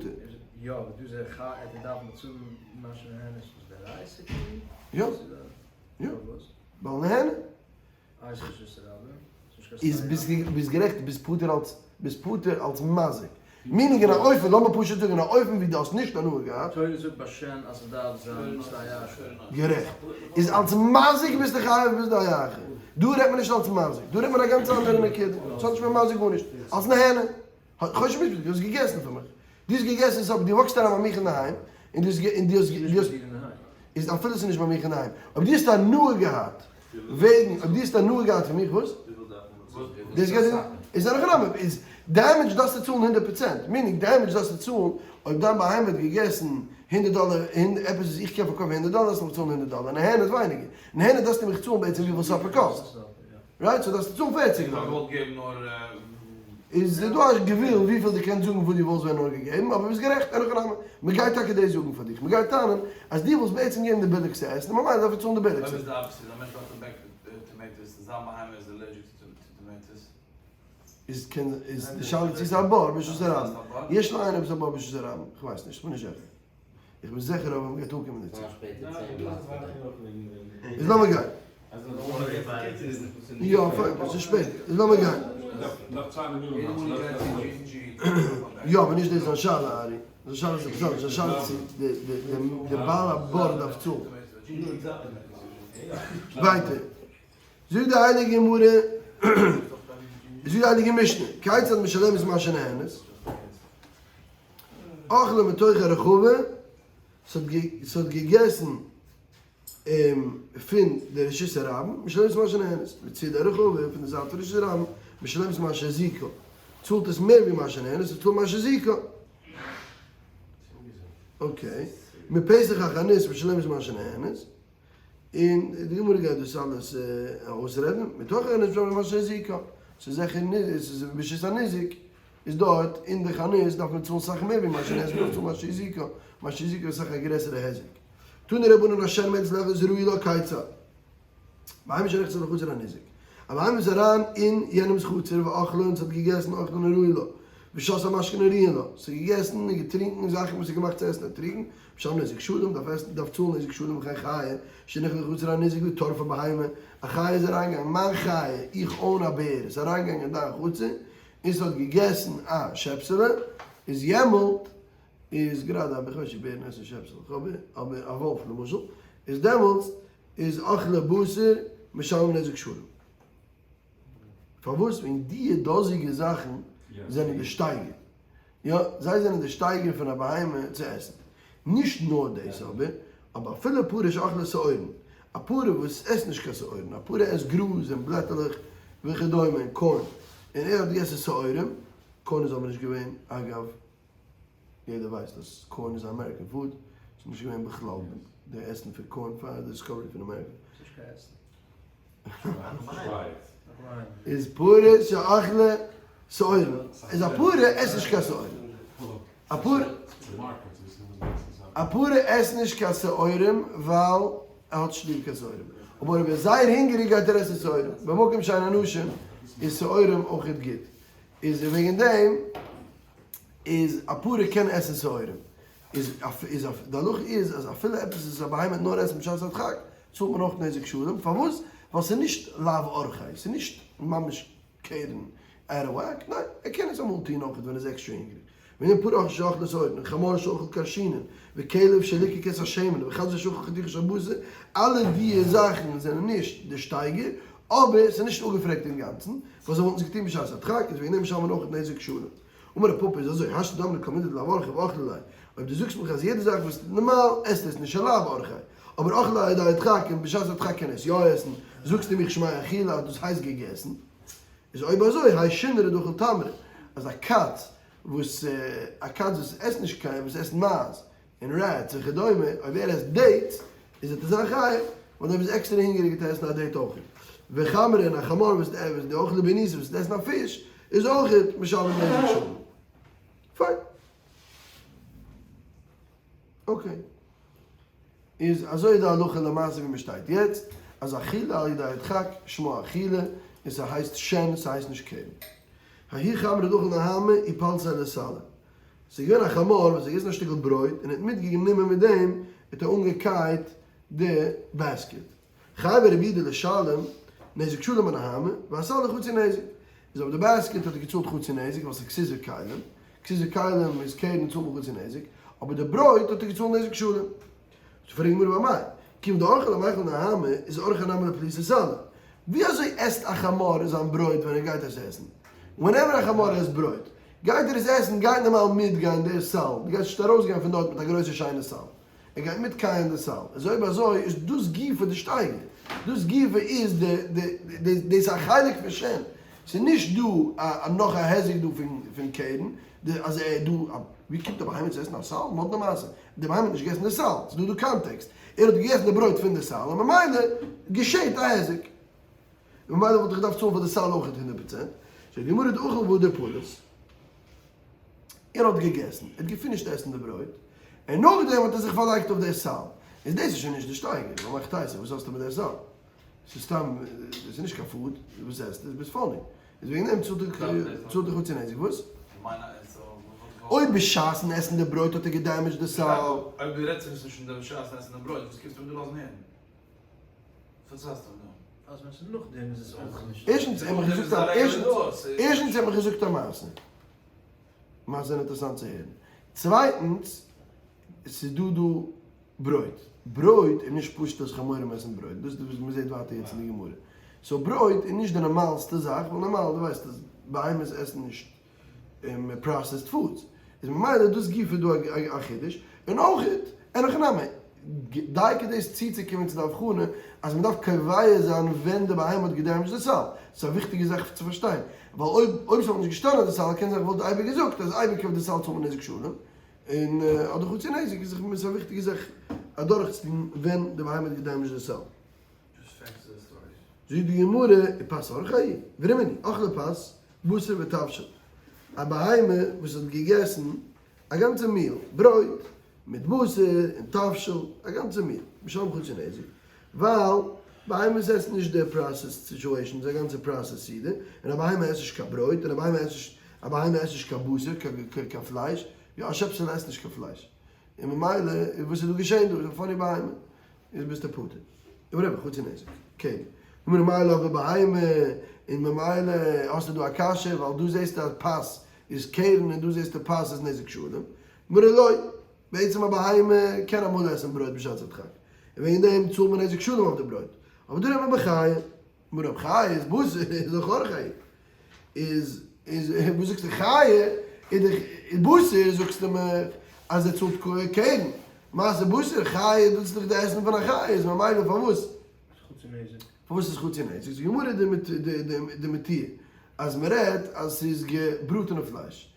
יא, אבער דא איז ער חי, ער האט געדארפט באצאלן מה שנהנה איז דאורייתא כאילו? יא. יא. פארוואס? ווייל נהנה. איי ס'איז רשות הרבים? ס'איז נישט קיין איז סתירה. ביסט גערעכט, ביסט פטור אלס, ביסט פטור אלס מזיק. meaning אין א אופן, לאמיר פשוט זאגן אין א אופן ווי דו האסט נישט הנאה געהאט. תורה זאגט ביי שן אז ס'דארף זיין בשדה אחר. גערעכט. איז אלס מזיק ביסטו חייב בשדה אחר. דא רעדט מען נישט אלס מזיק. דא רעדט מען א גאנץ אנדערע נקודה. ס'האט נישט מיט מזיק גארנישט. אלס נהנה. חושן משפט, דו האסט געגעסן פון מיך. דו האסט געגעסן סאפ, דו walk סט אריין ביי מיך אינדערהיים, און דו האסט און דו האסט דו האסט איז אפילו ס'איז נישט ביי מיך אינדערהיים. אויב דו האסט הנאה געהאט וועגן, אויב דו האסט הנאה געהאט פון מיך, וואס? דאס גייט איז א הכי נמי, איז damage דארפסטו צאלן 100%, meaning damage דארפסטו צאלן אויב דיין בהמה האט געגעסן 100 דאלער, עפעס וואס איך קען פארקויפן 100 דאלער דארפסטו מיך צאלן 100 דאלער, נהנה איז ווייניגער, נהנה דארפסטו מיך צאלן בעצם וויפיל supper קאסט, right? So דארפסטו צאלן 40 דאלער. איז דא א גבול וויפיל דו קענסט זאגן וואס דו וואלסט ווען נאר געגעבן, אבער ביסט גערעכט, אין הכי נמי, מען גייט טאקע דאס זאגן פאר דיך, מען גייט טענה'ן אז דו וואלסט בעצם געבן די ביליגסטע עסן, און ממילא דארף ער צאלן די ביליגסטע. אויב איז די opposite, א מענטש האט א bag tomatoes און זיין בהמה איז allergic צו tomatoes. איז קען איז די שאלה צו ס'איז א בור ברשות הרבים. יש לעיין אויב ס'איז א בור ברשות הרבים. איך ווייס נישט, איך בין נישט זיכער. איך בין זיכער אבער מ'גייט אנקומען דערצו. איז לאמיר גיין. יא, פיין, ס'איז שפעט, איז לאמיר גיין. יא, אבער נישט דאס איז זיין שאלה, ארי. זיין שאלה איז עפעס אנדערש, זיין שאלה איז צו די בעל הבור דארף צאלן. ווייטער. זאגט די הייליגע גמרא, זאגט די הייליגע משנה, כיצד משלמת מה שנהנית? אכלה מתוך הרחבה, ס'האט געגעסן פון די רשות הרבים, משלמת מה שנהנית, מצידי הרחבה, פון די זייט פון רשות הרבים, משלמת מה שהזיקה, צאלט עס מער ווי מה שנהנית, עס צאלט מה שהזיקה. okay, מפתח החנות משלמת מה שנהנית, און די גמרא גייט דאס אלעס אויסרעדן, מתוך החנות משלמת מה שהזיקה, ס'איז זיכער ס'איז ברשות הניזק, איז דארט אין די חנות דארף מען צאלן סאך מער ווי מה שנהנית, מ'דארף צאלן מה שהזיקה, מה שהזיקה איז סאך א גרעסערע היזק. תנו רבנן השן עומדת לאכול איז ראוי לה כיצד. בהמה שנכנסה לחצר הניזק. א בהמה איז אריין אין יענעמ'ס חצר ואכלה און ס'האט געגעסן אוכלין הראוי לה, ושתתה משקין הראויין לה, ס'האט געגעסן און געטרינקן זאכן וואס איז געמאכט צו עסן און טרינקן, משלם נזק שלם, דארף עסן, דארף צאלן נזק שלם וכן חיה שנכנסה לחצר הניזק וטרפה בהמה, א חיה איז אריינגעגאנגען, מיין חיה, איך own א בער, איז אריינגעגאנגען אין דיין חצר און ס'האט געגעסן א שעפסעלע, איז יעמאלט איז גראדע א בכלל בערן עסן שעפסעלעך אבער אבער א וואלף למשל איז דעמאלטס איז אכלה בשר משלם נזק שלם. פארוואס? וועגן דיע דאזיגע זאכן זענען די שטייגער. יא, זיי זענען די שטייגער פון א בהמה צו עסן. נישט נאר דאס אבער, אבער אפילו פרה שאכלה שעורים, א פרה וואס עסט נישט קיין שעורים, א פרה עסט גראז און בלעטעלעך וכדומה און corn, און ער האט געגעסן שעורים, corn איז אבער נישט געווען, אגב, יעדער ווייסט אז corn איז א American food, ס'איז נישט געווען בכלל די עסן פון corn פאר די discovery פון אמעריקע. ס'נישט קיין עסן. איז פרה שאכלה שעורים, איז א פרה עסט נישט קיין שעורים. א פרה א פרה עסט נישט קיין שעורים ווייל ער האט נישט ליב קיין שעורים. אבער אויב ער איז זייער הונגעריג גייט ער עסן שעורים. במקום שאין אנשים איז שעורים אויכעט גוט. איז וועגן דעם איז א פרה קען עסן שעורים. איז איז די הלכה איז אז אפילו עפעס וואס א בהמה וועט נאר עסן בשעת הדחק צאלט מען אויך נזק שלם, פארוואס? ווייל ס'איז נישט לאו אורחיה, ס'איז נישט ממש קרן out of whack, ניין, ער קען עס אמאל טון אויך ווען ער איז עקסטרע הונגעריג. והנה פרה שאכלה שעורים, וחמור שאכל כרשינין, וכלב שליקק את השמן, וחזיר שאכל חתיכה של בשר, אלע דיע זאכן זענען נישט די שטייגער, אבער ס'איז נישט אפגעפרעגט אינגאנצן, ווייל זיי וואלטן עס געטון בשעת הדחק, איז וועגן דעם משלם מען אויך נזק שלם. אמר רב פפא איז אזוי, השתא דאמרת כל מידי דלאו אורחיה ואכלי ליה, אויב דו זאגסט מיך אז יעדע זאך וואס נארמאל עסט עס נישט שלאו אורחיה, אבער אכלי על ידי הדחק און בשעת הדחק קען עס יא עסן, זאגסטו מיך שמיה אכילה אז דאס הייסט געגעסן, איז אויב אזוי האי שינרא דאכל תמרי, אז א קאץ וואס א קאץ וואס עסט נישט קיין וואס עסט מייז און rats וכדומה, אויב ער עסט dates איז ער זיין חייב, ווייל אויב איז עקסטערע הונגעריג גייט ער עסן א date אויך. וחמרא און א חמור וואס דאכלי ביניתא וואס עסן א פיש איז אויך משלם נזק שלם. פיין. okay. איז אזוי איז די הלכה למעשה ווי מ'שטייט יעצט, אז אכילה על ידי הדחק שמה אכילה, און ס'הייסט שן, ס'הייסט נישט קרן. ההוא חמרא דאכל נהמא ופלסיה לסלא. ס'איז געווען א חמור וואס האט געגעסן א שטיקל ברויט און האט מיטגענומען מיט דעם האט ער אנגעקייט די basket. חייביה רבי יהודה לשלם נזק שלם אנהמא ואסלא חצי נזק. איז אויף די basket האט ער געצאלט חצי נזק ווייל ס'איז כסות וכלים, כסות וכלים איז קרן צאלט מען חצי נזק, אבער די ברויט האט ער געצאלט נזק שלם. זאגט פרעגט די גמרא ואמאי, כיון דאכיל למיכל נהמא איז אורחיה נמי לפלוסי סלא. ווי אזוי עסט א חמור זיין ברויט ווען ער גייט עס עסן? whenever א חמור עסט ברויט, גייט ער עס עסן גייט נארמאל מיטגיין דער סל, דו גייסט נישט ארויסגיין פון דארט מיט א גרויסע שיינע סל, ער גייט מיטקייען די סל, איז אויב אזוי איז דאס גופא די שטייגער, דאס גופא איז די די דאס איז א חלק פון שן, ס'איז נישט דא א נאך א היזק דא פון קרן, די אז ער דא ווי קומט א בהמה צו עסן א סל? מאדנע מעשה, די בהמה האט נישט געגעסן די סל, ס'איז דא דא context, ער האט געגעסן די ברויט פון די סל און ממילא געשעט א היזק. ממילא וואלט איך געדארפט צאלן פאר די סל אויכעט 100%, זאגט די גמרא דאכל והדר פליס, ער האט געגעסן, ער האט געפינישט עסן די ברויט, און נאכדעם האט ער זיך פארלייגט אויף די סל, איז דאס איז שוין נישט די שטייגער, ווייל מהיכי תיתי, וואס האסטו מיט די סל? ס'איז סתם, דאס איז נישט קיין food, וואס עסטו? ביסט funny. איז וועגן דעם צאלט ער חצי נזק, וואס? אויב בשעת'ן עסן די ברויט האט ער געדעמעדזשט די סל. אויב דו רעדסט נישט פון די בשעת'ן עסן די ברויט, וואס קומסטו מיר דא לאזן הערן? וואס פארציילסטו מיר דא? אז ווען ס'איז נאכדעם איז עס אויך נישט. ערשטנס האב איך געזאגט א ערשטנס האב איך געזאגט א מעשה. מעשה אינטערעסאנט צו הערן. צווייטנס, ס'איז דא דא ברויט. ברויט איז נישט פשוט אז חמורים עסן ברויט. דאס איז וואס מ'זעט ווייטער יעצט אין די גמרא. so ברויט איז נישט די נארמאלסטע זאך, ווייל נארמאל, דו ווייסט אז בהמות עסן נישט processed foods. איז ממילא דאס גופא דא א חידוש. און אויך, אין הכי נמי, דייקא דאס צוצוקומען צו די הבחנה אז מען דארף קובע זיין ווען די בהמה האט גע damage ט די סל. ס'איז א וויכטיגע זאך צו פארשטיין. ווייל אויב אויב ס'וואלט נישט געשטאנען די סל קען זיין וואלט די אייביג געזאגט אז אייביג אויף די סל צאלט מען נזק שלם. און אדער חצי נזק איז זיך א וויכטיגע זאך אדורכצוטון ווען די בהמה האט גע damage ט די סל. זאגט די גמרא, ופת אורחיה היא, ורמינהי, אכלה פת, בשר ותבשיל, א בהמה וואס האט געגעסן א גאנצע meal, ברויט מיט בשר און תבשיל, א גאנצע meal, משלם חצי נזק, ווייל בהמות עסן נישט די processed situations, א גאנצע processed סעודה, און א בהמה עסט נישט קיין ברויט, און א בהמה עסט נישט, א בהמה עסט נישט קיין בשר, קיין פלייש, יא א שעפסעלע עסט נישט קיין פלייש, און ממילא וואס איז דא געשען דא, איז א funny בהמה. איז ביסטו פטור. איבער רבי חצי נזק. כן. נו ממילא אבער בהמה, און ממילא האסטו דא א קשיא, ווייל דא זעסטו אז פת איז קרן און דא זעסטו פת איז נזק שלם. מרא לא. בעצם א בהמה קען אמאל עסן ברויט בשעת הדחק. און וועגן דעם צאלט מען נזק שלם אויף די ברויט. אבער דא רעדט מען בחיה. מרא בחיה איז בשר איז דאך אורחיה. איז איז וואס זאגסטו חיה איז דאך בשר זאגסטו מיך אז ער צאלט קרן מעשה בשר חיה דאס איז דאך די עסן פון א חיה איז ממילא פארוואס פארוואס איז חצי נזק זאגט די גמרא די מתיר אז מען רעדט אז ס'איז געבראטענע פלייש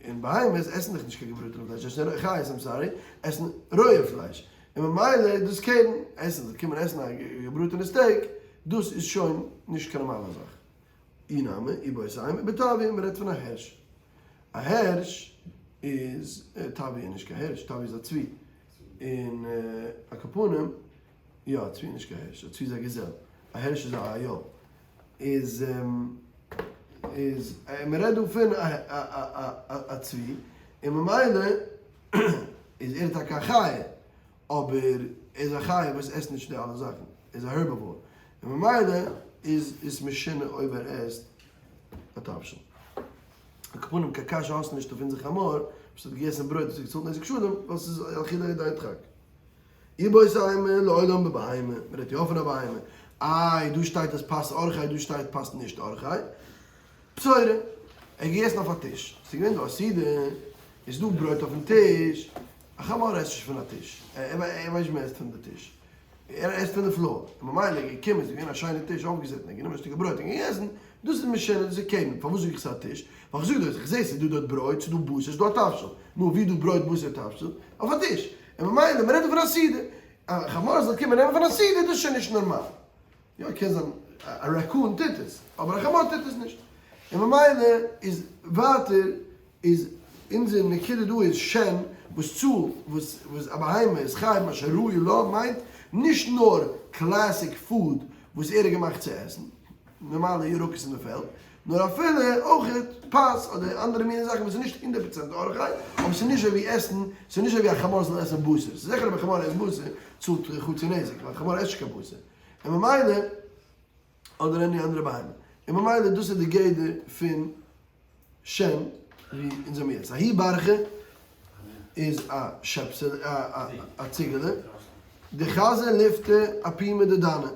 און בהמות עסן דאך נישט קיין געבראטענע פלייש עסן חיות I'm sorry עסן רויע פלייש און ממילא איז דאס קרן עסן זיי קומען עסן א געבראטענע steak דאס איז שוין נישט קיין נארמאלע זאך. אי נמי, איבעית אימא, בטביא, מען רעדט פון א הערש. א הערש איז, טביא איז נישט קיין הערש, טביא איז א צבי. און על כל פנים, יא, א צבי איז נישט קיין הערש, א צבי איז א געזעל. א הערש איז א אייל. איז, איז, מען רעדט דא פון א צבי, און ממילא איז ער טאקע א חיה, אבער ער איז א חיה וואס עסט נישט די אלע זאכן, ער איז א herbivore, און ממילא איז עס משונה אויב ער עסט א תבשיל. על כל פנים קיין קשיא האסטו נישט אויף אונזער חמור וואס האט געגעסן ברויט וואס האט געצאלט נזק שלם, ווייל ס'איז אכילה על ידי הדחק. איבעית אימא לעולם בבהמה, מ'רעדט יא פון א בהמה, איי דא שטייט אז פת אורחיה דא שטייט פת נישט אורחיה, בשורה, ער האט געגעסן אויף א טיש, ס'איז געווען דא א סעודה, איז דא ברויט אויפן טיש, א חמור עסט נישט פון א טיש, ער ווייסט נישט מען עסט פון די טיש, ער עסט פון די floor, און ממילא איז געקומען, ס'איז געווען א שיינע טיש אויפגעסעט און ער האט גענומען א שטיקל ברויט און געגעסן, דאס איז משנה, דאס איז קרן, פארוואס זאג איך ס'איז א טיש? ווייל איך זאג דאס, איך זע ס'איז דא דארט ברויט, ס'איז דא בשר, ס'איז דא א תבשיל, נו ווי איז דא ברויט בשר תבשיל? אויף א טיש, און ממילא מען רעדט דא פון א סעודה, א חמור זאל קומען נעמען פון א סעודה דאס איז שוין נישט נארמאל. יא קען זיין א raccoon טוט עס, אבער א חמור טוט עס נישט, און ממילא איז ווייטער איז אונזער נקודה דא איז שן וואס צאלט וואס וואס א בהמה איז חייב מה שראוי לה מיינט נישט נאר classic food וואס ער איז געמאכט צו עסן, נארמאלע ירקות אין די פעלד, נאר אפילו אויכעט פת אדער אנדערע מיני זאכן וואס איז נישט 100% אורחיה, אבער ס'איז נישט אזוי ווי עסן, ס'איז נישט אזוי ווי א חמור זאל עסן בשר, ס'איז זיכער אויב א חמור עסט בשר צאלט חצי נזק, ווייל א חמור עסט נישט קיין בשר. און ממילא, אדער any אנדערע בהמה, און ממילא דאס איז די גדר פון שן ווי אונז האבן יעצט. ההיא ברחא איז א שעפסעלע, א ציגעלע, דחזא ליפתא אפומא דדנא, ער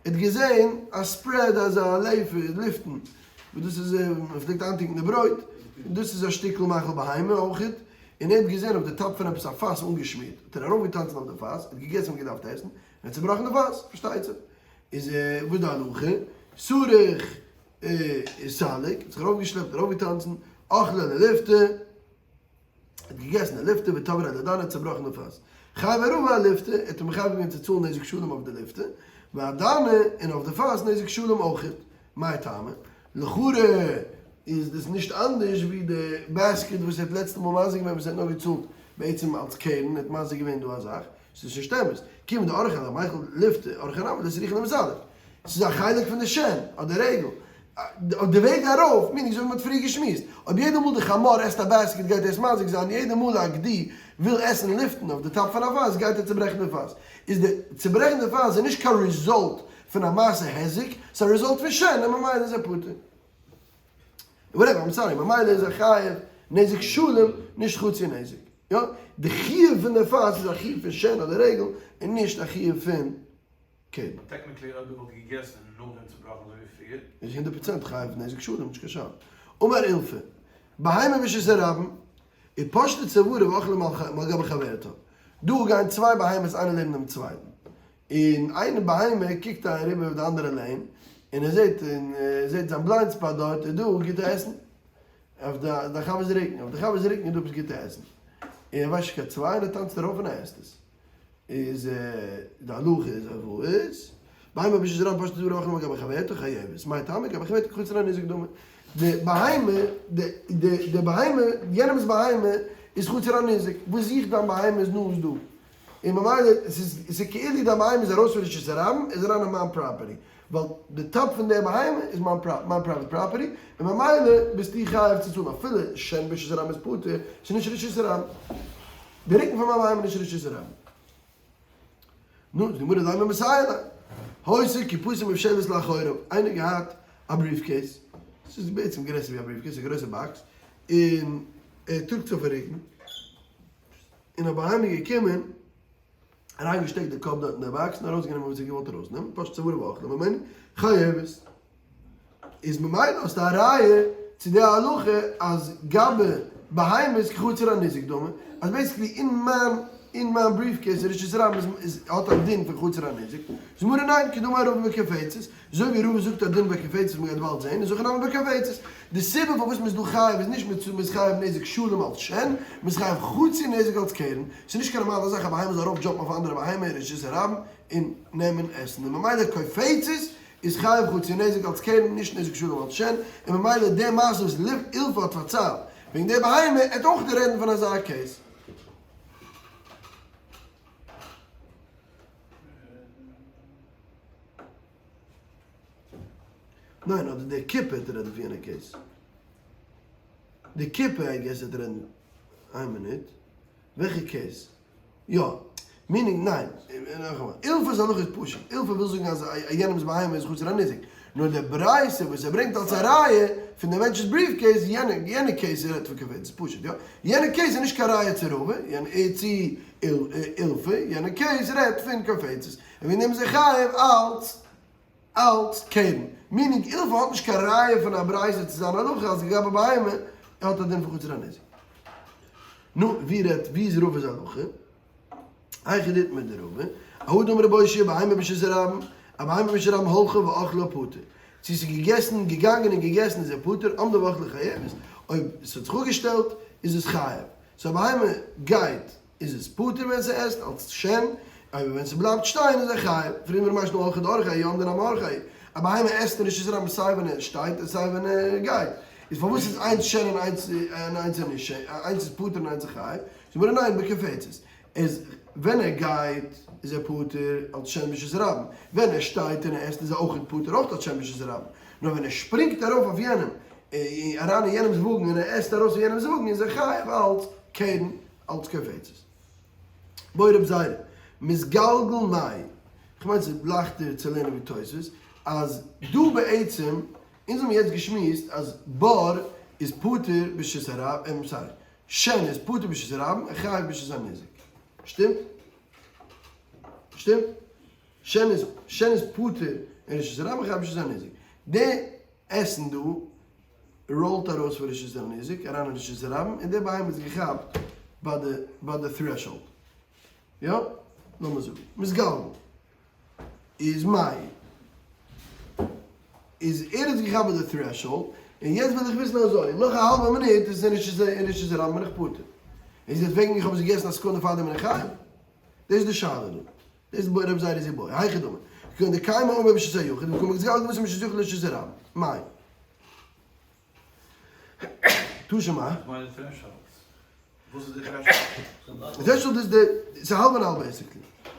האט געזען א spread אזא לעיפער ליפתן, וואס דאס איז מען פלעגט איינטונקען די ברויט, און דאס איז א שטיקל מאכל בהמה אויכעט, און ער האט געזען אויף די top פון עפעס א פאס אנגעשמירט, האט ער ארויפגעטאנצן אויף די פאס, ער האט געגעסן וואס געדארפט עסן, ער האט צובראכן די פאס, פארשטייט זיך. איז וואס די הלכה? סריך וסליק, האט זיך ארויפגעשלעפט, ארויפגעטאנצן, אכלה לליפתא, האט געגעסן די ליפתא, ותבריה לדנא, האט צובראכן די פאס. חייביה רבא אליפתא, ער האט אים מחייב געווען צו צאלן נזק שלם אויף די ליפתא, ואדנא, און אויף די פאס נזק שלם אויכעט. מאי טעמא? לכאורה איז דאס נישט אנדערש ווי די basket וואס ער האט לעצטע מאל מזיק געווען וואס ער האט נאר געצאלט בעצם אלס קרן, ער האט מזיק געווען דא א זאך, ס'איז נישט אמת, כיוון דאורחיה למיכל ליפתא אורחיה נמי לא צריכא למיסלק, ס'איז א חלק פון די שן אדער רעגל, אויף די וועג ארויף, meaning אזוי ווי מ'האט פריער געשמועסט, אויב יעדע מאל די חמור עסט א basket גייט ער עס מזיק זיין, יעדע מאל א גדי וויל עסן ליפתן אויף די top פון א פאס גייט ער צוברעכן די פאס, איז די צוברעכן די פאס איז נישט קיין result. פון א מעשה היזק, ס'איז א result פון שן און ממילא איז ער פטור. whatever, I'm sorry, ממילא איז ער חייב נזק שלם, נישט חצי נזק. יא, די חיוב פון די פאס איז א חיוב פון שן אדער רגל, און נישט א חיוב פון קרן. Technically אויב ער וואלט געגעסן און נאכדעם צובראכן אזוי ווי פריער. איז 100% חייב נזק שלם, נישט קיין שאלה. אמר אילפא, בהמה ברשות הרבים, איז פשטה צוארה ואכלה מעל גבי חברתה. דא גייען צוויי בהמות איינער לעבן דעם צווייטן. און איין בהמה קוקט אריבער אויף די אנדערע lane, און ער זעט און ער זעט זיין blind spot דארט איז דא גוטע עסן. אויף די חבר'ס רוקן, אויף די חבר'ס רוקן איז דא עפעס גוטע עסן. און ער ווייסט נישט קיין צוויי און ער טאנצט ארויף און ער עסט עס. איז די הלכה איז אויף וואס? בהמה ברשות הרבים פשטה צוארה ואכלה מעל גבי חברתה חייבת, מאי טעמא גבי חברתה כחצר הניזק דמי. די בהמה, די בהמה, יענעמ'ס בהמה איז חצר הניזק, וואס זוכט דיין בהמה'ס נאז דא? און ממילא עס איז כאילו דיין בהמה איז ארויס פון רשות הרבים, איז אריין אין מיין property, ווייל די top פון די בהמה איז מיין private property, און ממילא ביסטו חייב צו צאלן אפילו שן ברשות הרבים איז פטור, ס'איז נישט רשות הרבים. די רוקן פון מיין בהמה איז נישט רשות הרבים. נו, זאגט די גמרא לימא מסייע ליה. היתה קופתו מופשלת לאחוריו, איינער געהאט א briefcase, ס'איז בעצם גרעסער ווי א briefcase, א גרויסע box, און ער טראגט עס אויפן רוקן, און א בהמה איז געקומען, אריין געשטעקט די קאפ דארט אין די box און ארויס גענומען וואס זי האט געוואלט ארויס נעמען, פשטה צוארה ואכלה ממנו, חייבת. איז ממילא האסטו א ראיה צו די הלכה אז גבי בהמות כחצר הניזק דמי, אז basically אין מיין אין מיין briefcase רשות הרבים איז איז האט א דין פון חצר הניזק, זאגט גמרא ניין כדאמר רבא בקופצת, אזוי ווי רבא זאגט א דין ביי קופצת מ'גייט באלד זעהן, איז הכא נמי בקופצת. די סיבה פארוואס מ'איז דא חייב איז נישט מצ מ'איז חייב נזק שלם אלס שן, מ'איז חייב חצי נזק אלס קרן, ס'איז נישט קיין נארמאלע זאך א בהמה זאל ארויף jump ן אויף א אנדערע בהמה אין רשות הרבים און נעמען עסן, און ממילא קופצת איז חייב חצי נזק אלס קרן נישט נזק שלם אלס שן, און ממילא די מעשה וואס אילפא האט פארציילט וועגן די בהמה עט אויך רעדן פון אזא case. ניין אדער די קופה עט רעדן פון יענע case. די קופה I guess עט רעדן איין מינוט. וועלכע case? יא. Meaning ניין. נאכאמאל. אילפא'ס הלכה איז פשוט. אילפא וויל זאגן אז יענעמ'ס בהמה איז חצר הניזק. נאר די ברייתא וואס ער ברענגט אלס א ראיה פון די מענטש'ס briefcase, יענע יענע case רעדט פון קופצת. איז פשוט יא. יענע case איז נישט קיין ראיה צו רבא, יענע צו אילפא, יענע case רעדט פון קופצת. און וועגן דעם איז ער חייב אלס אלס קרן. Meaning אילפא האט נישט קיין ראיה פון א ברייתא צו זיין הלכה אז גבי בהמה האט א דין פון חצר הניזק. נו, ווי רעדט, ווי איז רבא'ס הלכה? היכי דאיתמר דרבא, אהא דאמר רבי אושעיא בהמה ברשות הרבים, א בהמה ברשות הרבים הלכה ואכלה פטור. צו ס'איז געגעסן, געגאנגען און געגעסן איז ער פטור, עמדה ואכלה חייבת, אויב ס'האט זיך אפגעשטעלט איז עס חייב. So א בהמה גייט איז עס פטור ווען ס'עסט אלס שן, אבער ווען ס'בלייבט שטיין איז ער חייב. פרעגט מיר משנה הלכה דאורחא אי עמדה נמי אורחיה, א בהמה עסט אין רשות הרבים סיי ווען ער שטייט און סיי ווען ער גייט, איז פארוואס איז איינס שן און איינס און איינס איז נישט שן, איינס איז פטור און איינס איז חייב? זאגט מיר ניין בקופצת, איז ווען ער גייט איז ער פטור אלס שן ברשות הרבים, ווען ער שטייט און ער עסט איז ער אויך פטור אויך אלס שן ברשות הרבים, נאר ווען ער שפרינגט ארויף אויף יענעם, אריין אין יענעמס וואגן און ער עסט ארויס פון יענעמס וואגן איז ער חייב אלס קרן אלס קופצת. בעי רבי זירא, מתגלגל מאי, כ'מיין ס'איז לייכטער צו לערנען ווי תוספות, אז דא בעצם, אונז האבן יעצט געשמועסט אז בור איז פטור ברשות הרבים, sorry, שן איז פטור ברשות הרבים און חייב ברשות הניזק. שטימט? שטימט? שן איז שן איז פטור אין רשות הרבים און חייב ברשות הניזק. די עסן דא roll ט ארויס פון רשות הניזק אריין אין רשות הרבים און די בהמה איז געכאפט ביי די ביי די threshold. יא? לאמיר זאגן. מתגלגל. איז מאי. איז ער האט געכאפט ביי די threshold און יעצט וויל איך וויסן אזוי נאך א האלבע מינוט איז עס אין רשות הרבים בין איך פטור. איז יעצט וועגן איך האב עס געגעסן א סעקונדע פארדעם בין איך חייב? דאס איז די שאלה דא. דאס איז רבי זירא איז איבעיא. היכי דמי. כגון דקיימא עמא ברשות היחיד וקא מתגלגל גופתו מרשות היחיד לרשות הרבים. מאי. תא שמע. וואס מיינט די threshold? וואס איז די threshold? די threshold איז די, ס'איז האלב און האלב basically.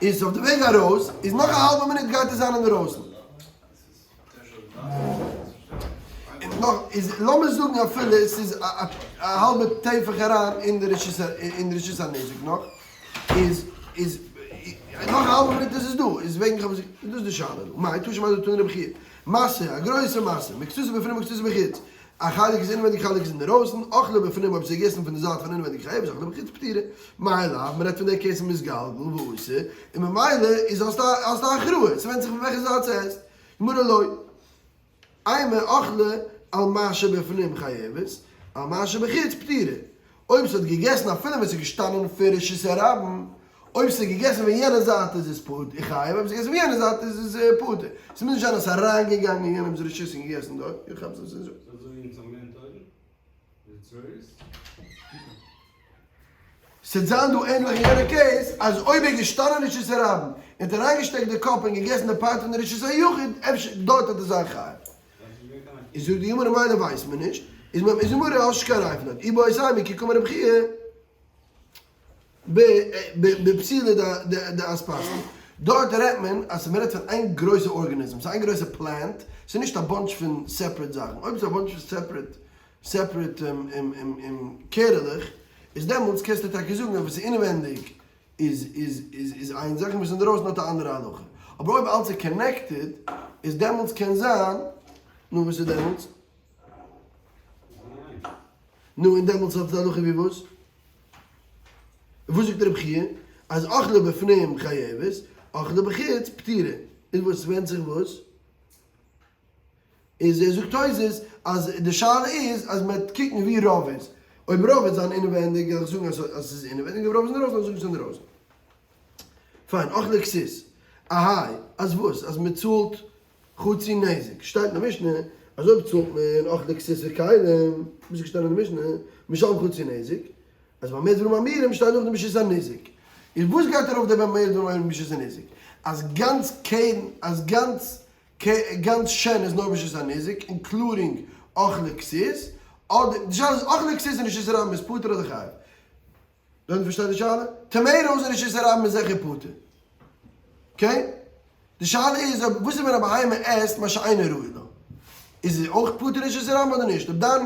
איז אויף די וועג ארויס, איז נאך א האלבע מינוט גייט עס זיין אינדערויסן. און נאך, איז לאמיר זאגן אפילו עס איז א האלבע טפח אריין אין די רשות, אין רשות הניזק נאך, איז, איז. נאך א האלבע מינוט איז עס דא, איז וועגן כ'האב עס, דאס איז די שאלה דא, מאי תא שמע דתני רבי חייא, משא, א גרויסע משא, מקצתו בפנים ומקצתו בחוץ, א חלק איז אינעווענדיג חלק איז אינדערויסן, אכלה בפנים אויב ס'איז געגעסן פון די זייט פון אינעווענדיג חייבת אכלה בחוץ פטורה, מאי לאו, מ'רעדט פון די case מתגלגל ואתי, און ממילא איז האסטו א הכרעה, ס'ווענדט זיך פון וועלכע זייט ס'עסט, גמרא לא. אימא אכלה על מה שבפנים חייבת, על מה שבחוץ פטורה. אויב ס'האט געגעסן אפילו ווען ס'איז געשטאנען פון רשות הרבים, אויב ס'איז געגעסן פון יענע זייט איז עס פטור, חייב, אויב ס'איז געגעסן פון יענע זייט איז עס פטור. ס'מוז נישט זיין אז ס'איז אריינגעגאנגען אין יענעמ'ס רשות און געגעסן דארט. איך כאפ זיך. אזוי ווי אונז האבן געלערנט אויבן? ס'וועט זיין דא ענדליך אין יענע case אז אויב ער איז געשטאנען אין רשות הרבים און האט אריינגעשטעקט די קאפ און געגעסן די part פון די רשות היחיד אפשר דארט וועט ער זיין חייב. איז זאגט די גמרא מילא ווייסט מען נישט, איז מען איז גמרא האסט נישט קיין ראי' פון דארט, איבעית אימא כי קאמר רבי חייא בפתילה דאספסתא, דארט רעדט מען אז מ'רעדט פון איין גרויסע ארגאניזם, ס'איז איין גרויסע plant, ס'איז נישט א bunch פון separate זאכן, אויב ס'איז א bunch פון separate separate קערעלעך, איז דעמאלטס קענסטו טאקע זאגן אז וואס איז אינעווענדיג איז איז איז איז איין זאך און וואס איז אינדערויסן האט א אנדערע הלכה. אבער אויב אלץ איז connected איז דעמאלטס קען זיין, נו וואס איז דעמאלטס? נו און דעמאלטס האט די הלכה ווי וואס? וואס זאגט רבי חייא? אז אכלה בפנים חייבת, אכלה בחוץ פטורה. איז וואס? ווענדט זיך וואס? איז ער זאגט תוס' אז די שאלה איז אז מען וועט קוקן ווי רוב איז, אויב רוב וועט זיין אינעווענדיג וועל איך זאגן אז עס איז אינעווענדיג, אויב רוב איז אינדערויסן וועל איך זאגן עס איז אינדערויסן. פיין, אכלה כסות, אהיי, אז וואס? אז מען צאלט חצי נזק, שטייט אין די משנה אז אויב צאלט מען אכלה כסות וכלים, וואס איז געשטאנען אין די משנה? משלם חצי נזק, אז במה דברים אמורים שטייט נאכדעם ברשות הניזק, איז וואס גייט ארויף דער במה דברים אמורים ברשות הניזק? אז גאנץ קרן, אז גאנץ גאנץ שן איז נאר ברשות הניזק including אכלה כסות, אדער די שאלה איז אכלה כסות אין רשות הרבים איז פטור אדער חייב? דו פארשטייסט די שאלה? tomatoes אין רשות הרבים איז זיכער פטור. okay? די שאלה איז אויב וואס איז ווען א בהמה עסט מה שאינו ראוי לה? איז זי אויך פטור אין רשות הרבים אדער נישט? אויב דיין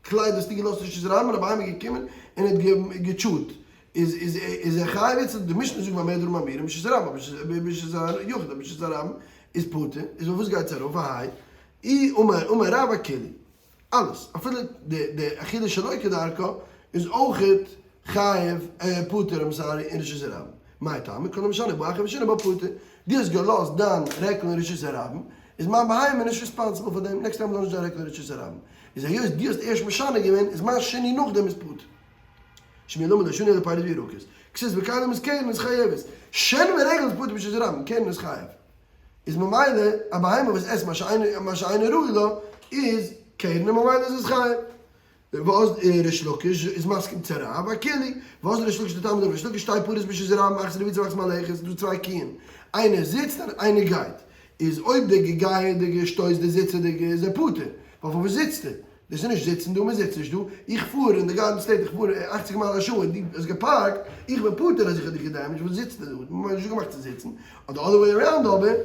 קלייד האסטו געלאזט אין רשות הרבים און א בהמה איז געקומען און האט געטשוט איז איז איז ער חייב איצט? די משנה זאגט במה דברים אמורים ברשות הרבים אבער ברשות היחיד אבער ברשות הרבים איז פטור, איז אויף וואס גייט עס ארויף? אהיי אי אמר אמר רב אכולהו, אלעס, אפילו די די אכילה שלא כדרכה איז אויכעט חייב פטור I'm sorry אין רשות הרבים, מאי טעמא כל המשנה בא אחר ושינה בא פטור, דו האסט געלאזט דיין רעקל אין רשות הרבים, איז מיין בהמה נישט responsible פאר דעם, next time לאז נישט דיין רעקל אין רשות הרבים, איז היות דו האסט ערשט משנה געווען איז מיין שינוי נאכדעם איז פטור. שמואל אמר לא שנו אלא פירות וירקות, כסות וכלים איז קרן איז חייבת, שן ורגל איז פטור ברשות הרבים, קרן איז חייב. איז ממילא א בהמה וואס עסט מה שאינו ראוי לה איז קרן און ממילא איז עס חייב. וואס ריש לקיש איז מסכים צו רב אכולהו, וואס ריש לקיש לטעמא דריש לקיש שתי פרות ברשות הרבים אחת רבוצה ואחת מהלכת, ס'איז דא צוויי קיען, איינער זיצט און איינער גייט, איז אויב דער געגייענדיגע שטויסט די זיצעדיגע איז ער פטור, ווייל פארוואס זיצט ער? דאס איז נישט זיצן דא, מען זיצט נישט דא, איך פאר אין די גארדן סטעיט, איך פאר אכציג מייל א שעה און דו האסט געפארקט, איך בין פטור אז איך האב דיך געדעמעדזשט, וואס זיצטו דא? מען האט נישט געמאכט צו זיצן, און די other way around אבער,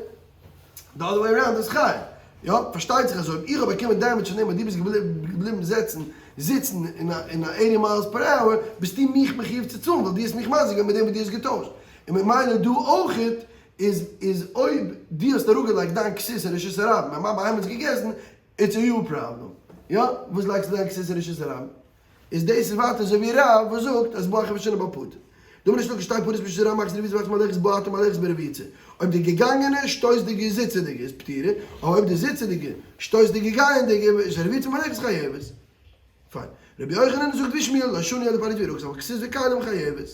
די other way around איז חייב. יא, פארשטייט זיך אז אויב איך האב באקומען damage פון דעם אז דו ביסט געבליבן זעצן, זיצן אין א אין א eighty miles per hour, ביסטו מיך מחיוב צו צאלן ווייל דו האסט מיך מזיק געווען מיט דעם וואס דו האסט געטוישט. און ממילא דא אויכעט איז איז אויב דו האסט אראפגעלייגט דיין כסות אין רשות הרבים און מיין בהמה האט עס געגעסן, it's your problem. יא? וואס לייגסטו דיין כסות אין רשות הרבים? איז דאס איז ווייטער אזוי ווי רב וואס זאגט אז בא אחר ושינה בא פטור. דאמר ריש לקיש שתי פרות ברשות הרבים אחת רבוצה ואחת מהלכת בועטה ומהלכת ברבוצה. אויב די געגאנגענע שטויסט די זיצעדיגע איז פטורה, אבער אויב די זיצעדיגע שטויסט די געגייענדיגע איז רבוצה ומהלכת חייבת. פיין. רבי יוחנן זאגט ווי שמואל, לא שנו אלא פירות וירקות, אבל כסות וכלים חייבת.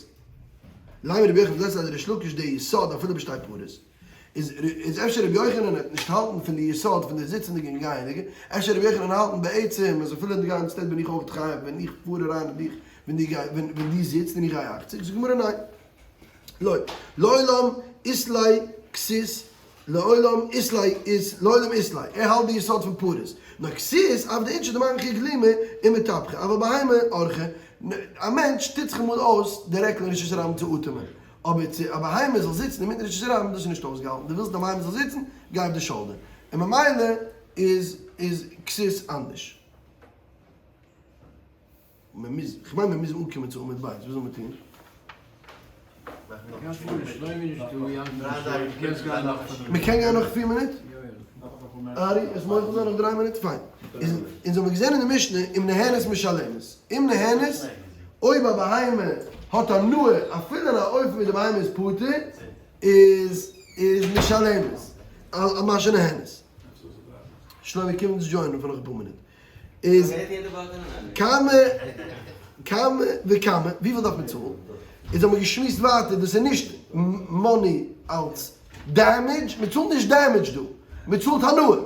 לימא רבי יוחנן זאגט אז ריש לקיש די יסוד אפילו בשתי פרות. איז איז אפשר רבי יוחנן וועט נישט האלטן פון די יסוד פון די זיצענדיגע און גייענדיגע, אפשר רבי יוחנן האלטן בעצם אז אפילו אין די גארדן סטעיט בין איך אויך חייב ווען איך פאר אריין אין דיך ווען דו גיי ווען ווען דו זיצט און איך גיי אכציג, זאגט גמרא ניין. לא. לעולם אית ליה כסות לעולם אית ליה איז לעולם אית ליה ער האלט די יסוד פון פרות נאר כסות עבדי אינשי דמנחי גלימא ומטפחי אבל בהמה אורחא א מענטש טוט זיך אמאל אויס די רעקל אין רשות הרבים צו אטעמען אבער צו א בהמה זאל זיצן אינמיטן רשות הרבים דאס איז נישט אויסגעהאלטן, דו ווילסט די בהמה זאל זיצן, גיי אויף די shoulder, און ממילא איז איז כסות אנדערש. מען מוז, כ'מיין מען מוז אנקומען צו עמוד ב', וואס זאל מען טון? מ'קען גיין נאך פיר מינוט? ארי, עס מוחל זיין נאך דריי מינוט? פיין. איז אונז האבן געזען אין די משנה אם נהנית משלמת. אם נהנית, אויב א בהמה האט הנאה אפילו אין א אופן ווי די בהמה איז פטור, איז איז משלמת על מה שנהנית. שלומי קום אונז join ען פאר נאך אפאר מינוט. איז כמה כמה וכמה, וויפיל דארף מען צאלן? איז האבן מיר געשמועסט ווייטער דאס איז נישט money אלס damage, מען צאלט נישט damage דא, מען צאלט הנאה,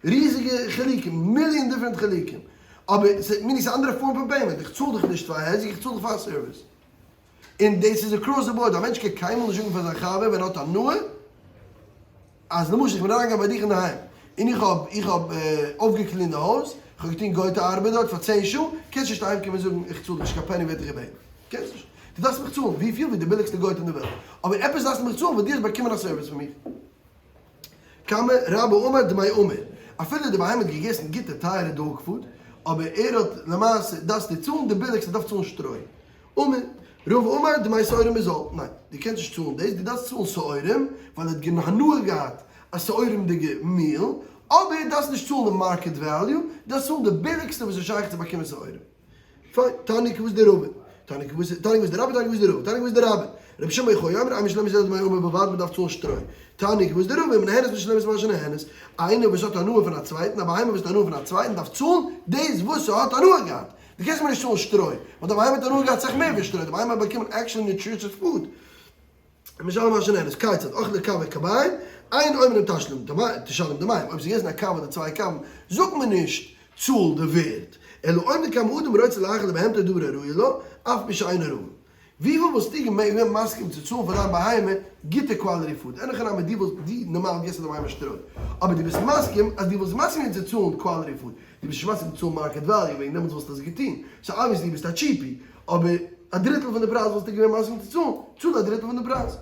ריזיגע חילוקים, מיליאן different חילוקים, אבער ס'איז מיני ס'איז אנדערע פארם פון payment, איך צאל דיך נישט פאר היזק, איך צאל דיך פאר א service. און דאס איז across the board, א מענטש קען קיינמאל נישט זאגן פאר זיין חבר ווען ער האט הנאה, אז למשל איך בין אריינגעגאנגען ביי דיך אינדערהיים, און איך האב איך האב אויפגע clean ט די הויז, איך האב געטון גויטע ארבעט דארט פאר צען שעה, קענסט נישט אהיימקומען און זאגן איך צאל דיך נישט קיין פעני ווערט דיך געבעטן, קענסט נישט, דו דארפסט מיך צאלן, וויפיל? ווי די ביליגסטע גויטע אין די וועלט, אבער עפעס דארפסטו מיך צאלן ווייל דו האסט באקומען א service פון מיר. כמה רבה אמר דמי עמיר, אפילו די בהמה האט געגעסן גוטע טייערע dog food, אבער ער האט למעשה דארפסטו צאלן די ביליגסטע דארף צאלן שטרוי. אמר רבא אמר דמי שעורים בזול, ניין, דו קענסט נישט צאלן דאס, דו דארפסט צאלן שעורים, ווייל ער האט הנאה געהאט א שעורים'דיגע meal, אבער דו דארפסט נישט צאלן די market value, דו דארפסט צאלן די ביליגסטע וואס איז שייך צו באקומען שעורים. פיין, תניא כוותיה דרבה, תניא כוותיה, תניא כוותיה דרבה, תניא כוותיה דרבא, תניא כוותיה דרבה, רבי שמעון בר יוחאי אומר, אין משלמת אלא דמי עמיר בלבד, מען דארף צאלן שטרוי. תניא כוותיה דרבא, אם נהנית משלמת מה שנהנית, איינער וואס האט הנאה פון א צווייטן, א בהמה וואס האט הנאה פון א צווייטן דארף צאלן דאס וואס ס'האט הנאה געהאט. דו קענסט מיר נישט צאלן שטרוי, ווייל די בהמה האט הנאה געהאט סאך מער ווי שטרוי, די בהמה האט באקומען actually nutritious food. משלמת מה שנהנית, כיצד, אכלה קב וקביים, אין אומרים תשלם דמיהם, אויב ס'איז געוועזן א קב אדער צוויי קבים, זאגט מען נישט צאל די ווערד, אלא אומרים כמה אדם רוצה להאכיל לבהמתו דבר הראוי לו, אף פי שאינו ראוי. וויפיל וואלסטו געווען מסכים צו צאלן פאר דיין בהמה גוטע quality food? אין הכי נמי דו וואלסט דו נארמאל גיבסט פאר די בהמה שטרוי, אבער דו ביסט מסכים אז דו וואלסט מסכים געווען צו צאלן quality food, דו ביסט נישט מסכים צו צאלן market value וועגן דעמאלטס וואלסטו עס געטון, so obviously ביסטו א cheapie, אבער א דריטל פון די פרייז וואלסטו געווען מסכים צו צאלן, צאל א דריטל פון די פרייז.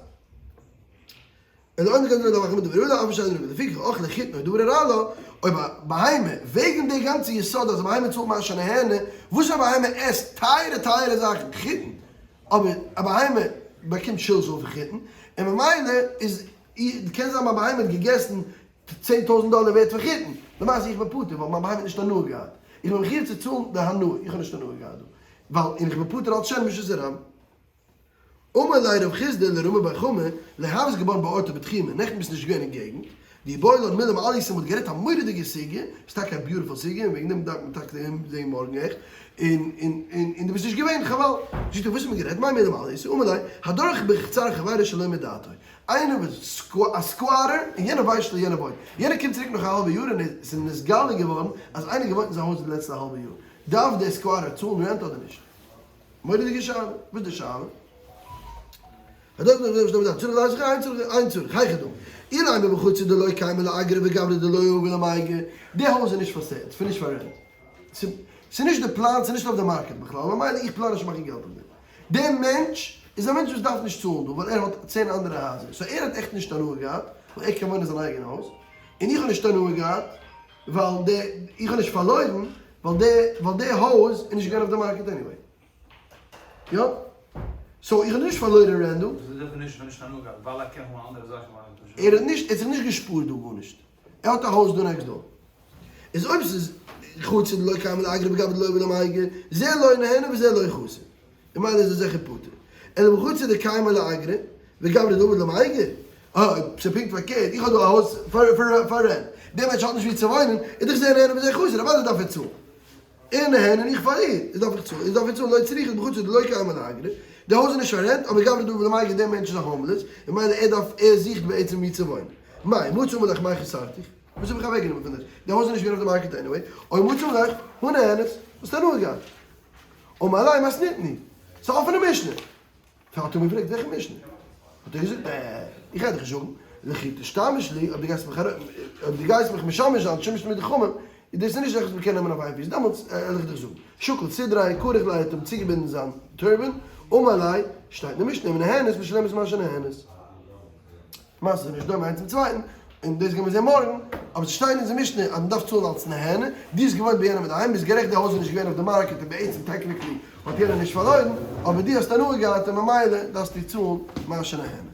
אלא אומר כמה אדם רוצה להאכיל לבהמתו אף על פי שאינו ראוי, לפיכך אכלה חיטין או דבר הרע לה, אויב א בהמה, וועגן די גאנצע יסוד אז א בהמה צאלט מה שנהנה, וואס א בהמה עסט טייערע טייערע זאכן, חיטין, אבער א בהמה באקומט שלשול פון חיטין, און ממילא איז, קען זיין מיין בהמה האט געגעסן 10,000 דאלער ווערט פון חיטין, למעשה איך בין פטור ווייל מיין בהמה האט נישט הנאה געהאט, איך בין מחיוב צו צאלן די הנאה, איך האב נישט הנאה געהאט דא, ווייל און איך בין פטור אלס שן ברשות הרבים. אמר ליה רב חסדא לרמי בר חמא, לא הוית גברן באורתא בתחומא, נעכטן ביסט נישט געווען אין געגנט, דאיבעי לן מילי מעלייתא מ'האט גערעדט א מורא'דיגע סוגיא, ס'איז טאקע א beautiful סוגיא און וועגן דעם דארף מען טאקע אים זעהן מארגן עכט, און און און און דו ביסט נישט געווען, חבל. זאגט ער וואס האט מען גערעדט, מאי מילי מעלייתא, אמר ליה, הדורך בחצר חברו שלא מדעתו, איינער וואס א squatter און יענער ווייסט נישט יענער וואוינט, יענער קומט צוריק נאך א האלבע יאר און עס איז נתגלה געווארן אז איינער געוואוינט אין זיין הויז די לעצטע האלבע יאר, דארף דער squatter צאלן rent אדער נישט? מורא'דיגע שאלה, וואס איז די שאלה? די הויז איז נישט פאר sale, ס'איז נישט פאר rent, ס'איז נישט די פלאן, ס'איז נישט אויף די market בכלל, ממילא איך פלאן נישט מאכן געלט אויף דעם. דער מענטש איז א מענטש וואס דארף נישט צאלן דא, ווייל ער האט צען אנדערע הייזער, so ער האט עכט נישט הנאה געהאט, ווייל ער קען וואוינען אין זיין אייגענע הויז, און איך האב נישט הנאה געהאט, ווייל די, איך האב נישט פארלוירן, ווייל די, ווייל די הויז איז נישט געווען אויף די market anyway. יא? so איך האב נישט פארלוירן rent דא. וואס איז דער נישט נישט הנאה געהאט ווייל ער קען האבן אנדערע זאכן ווייל ער האט נישט, ער האט זיך נישט געשפארט דא גארנישט. ער האט א הויז דא next door. איז אויב ס'איז חצר דלא קיימא לאגרא וגברא דלא עביד למיגר, זה לא נהנה וזה לא חסר. ממילא איז ער זיכער פטור. אלא בחצר דקיימא לאגרא וגברא דעביד למיגר, אה, ס'איז פונקט פארקערט, איך האב דא א הויז פאר rent, דער מענטש האט נישט וואו צו וואוינען, איז דאך זה נהנה וזה חסר, אוודאי דארף ער צאלן. ער נהנה און איך פארליר, איז דארף איך צאלן, איז דארף ער צאלן, לא צריכא בחצר דלא קיימא לאגרא, די הויז איז נישט פאר rent, אבער גברא דעביד למיגר דער מענטש איז א homeless, ממילא ער דארף, ער זוכט בעצם וואו צו וואוינען. מאי, מצא אמר לך מאי חסרתיך? וואס האב איך אוועקגענומען פון דיר? די הויז איז נישט געווען אויף די market anyway, אוי מצא אמר לך, הא נהנית, האסט הנאה געהאט. אמר ליה מתניתין, ס'איז א אפענע משנה. האט ער אים געפרעגט וועלכע משנה? האט ער געזאגט אה, איך גיי דיך נישט זאגן, לכי תשתמש לי, אויב דו גייסט מיך אויב דו גייסט מיך משמש זיין, שימוש תלמידי חכמים, איז דאס נישט זאך וואס מ'קען נעמען אויף איין פיס, דעמאלטס וועל איך דיך זאגן. שקל סודריה, כרך ליה האט אים צוגעבינדן זיין turban, אמר ליה, שטייט אין די משנה, אם נהנית משלמת מה שנהנית. מעשה איז נישט דומה איינס צום צווייטן. און דאס גייען מיר זען מארגן, אבער ס'שטייט אין אונזער משנה אז מ'דארף צאלן אלס נהנה, דו האסט געוואוינט ביי יענעם אינדערהיים, ביסט גערעכט די הויז איז נישט געווען אויף די מארקעט און בעצם technically האט יענער נישט פארלוירן, אבער דו האסט הנאה געהאט און ממילא דארפסטו צאלן מה שנהנה.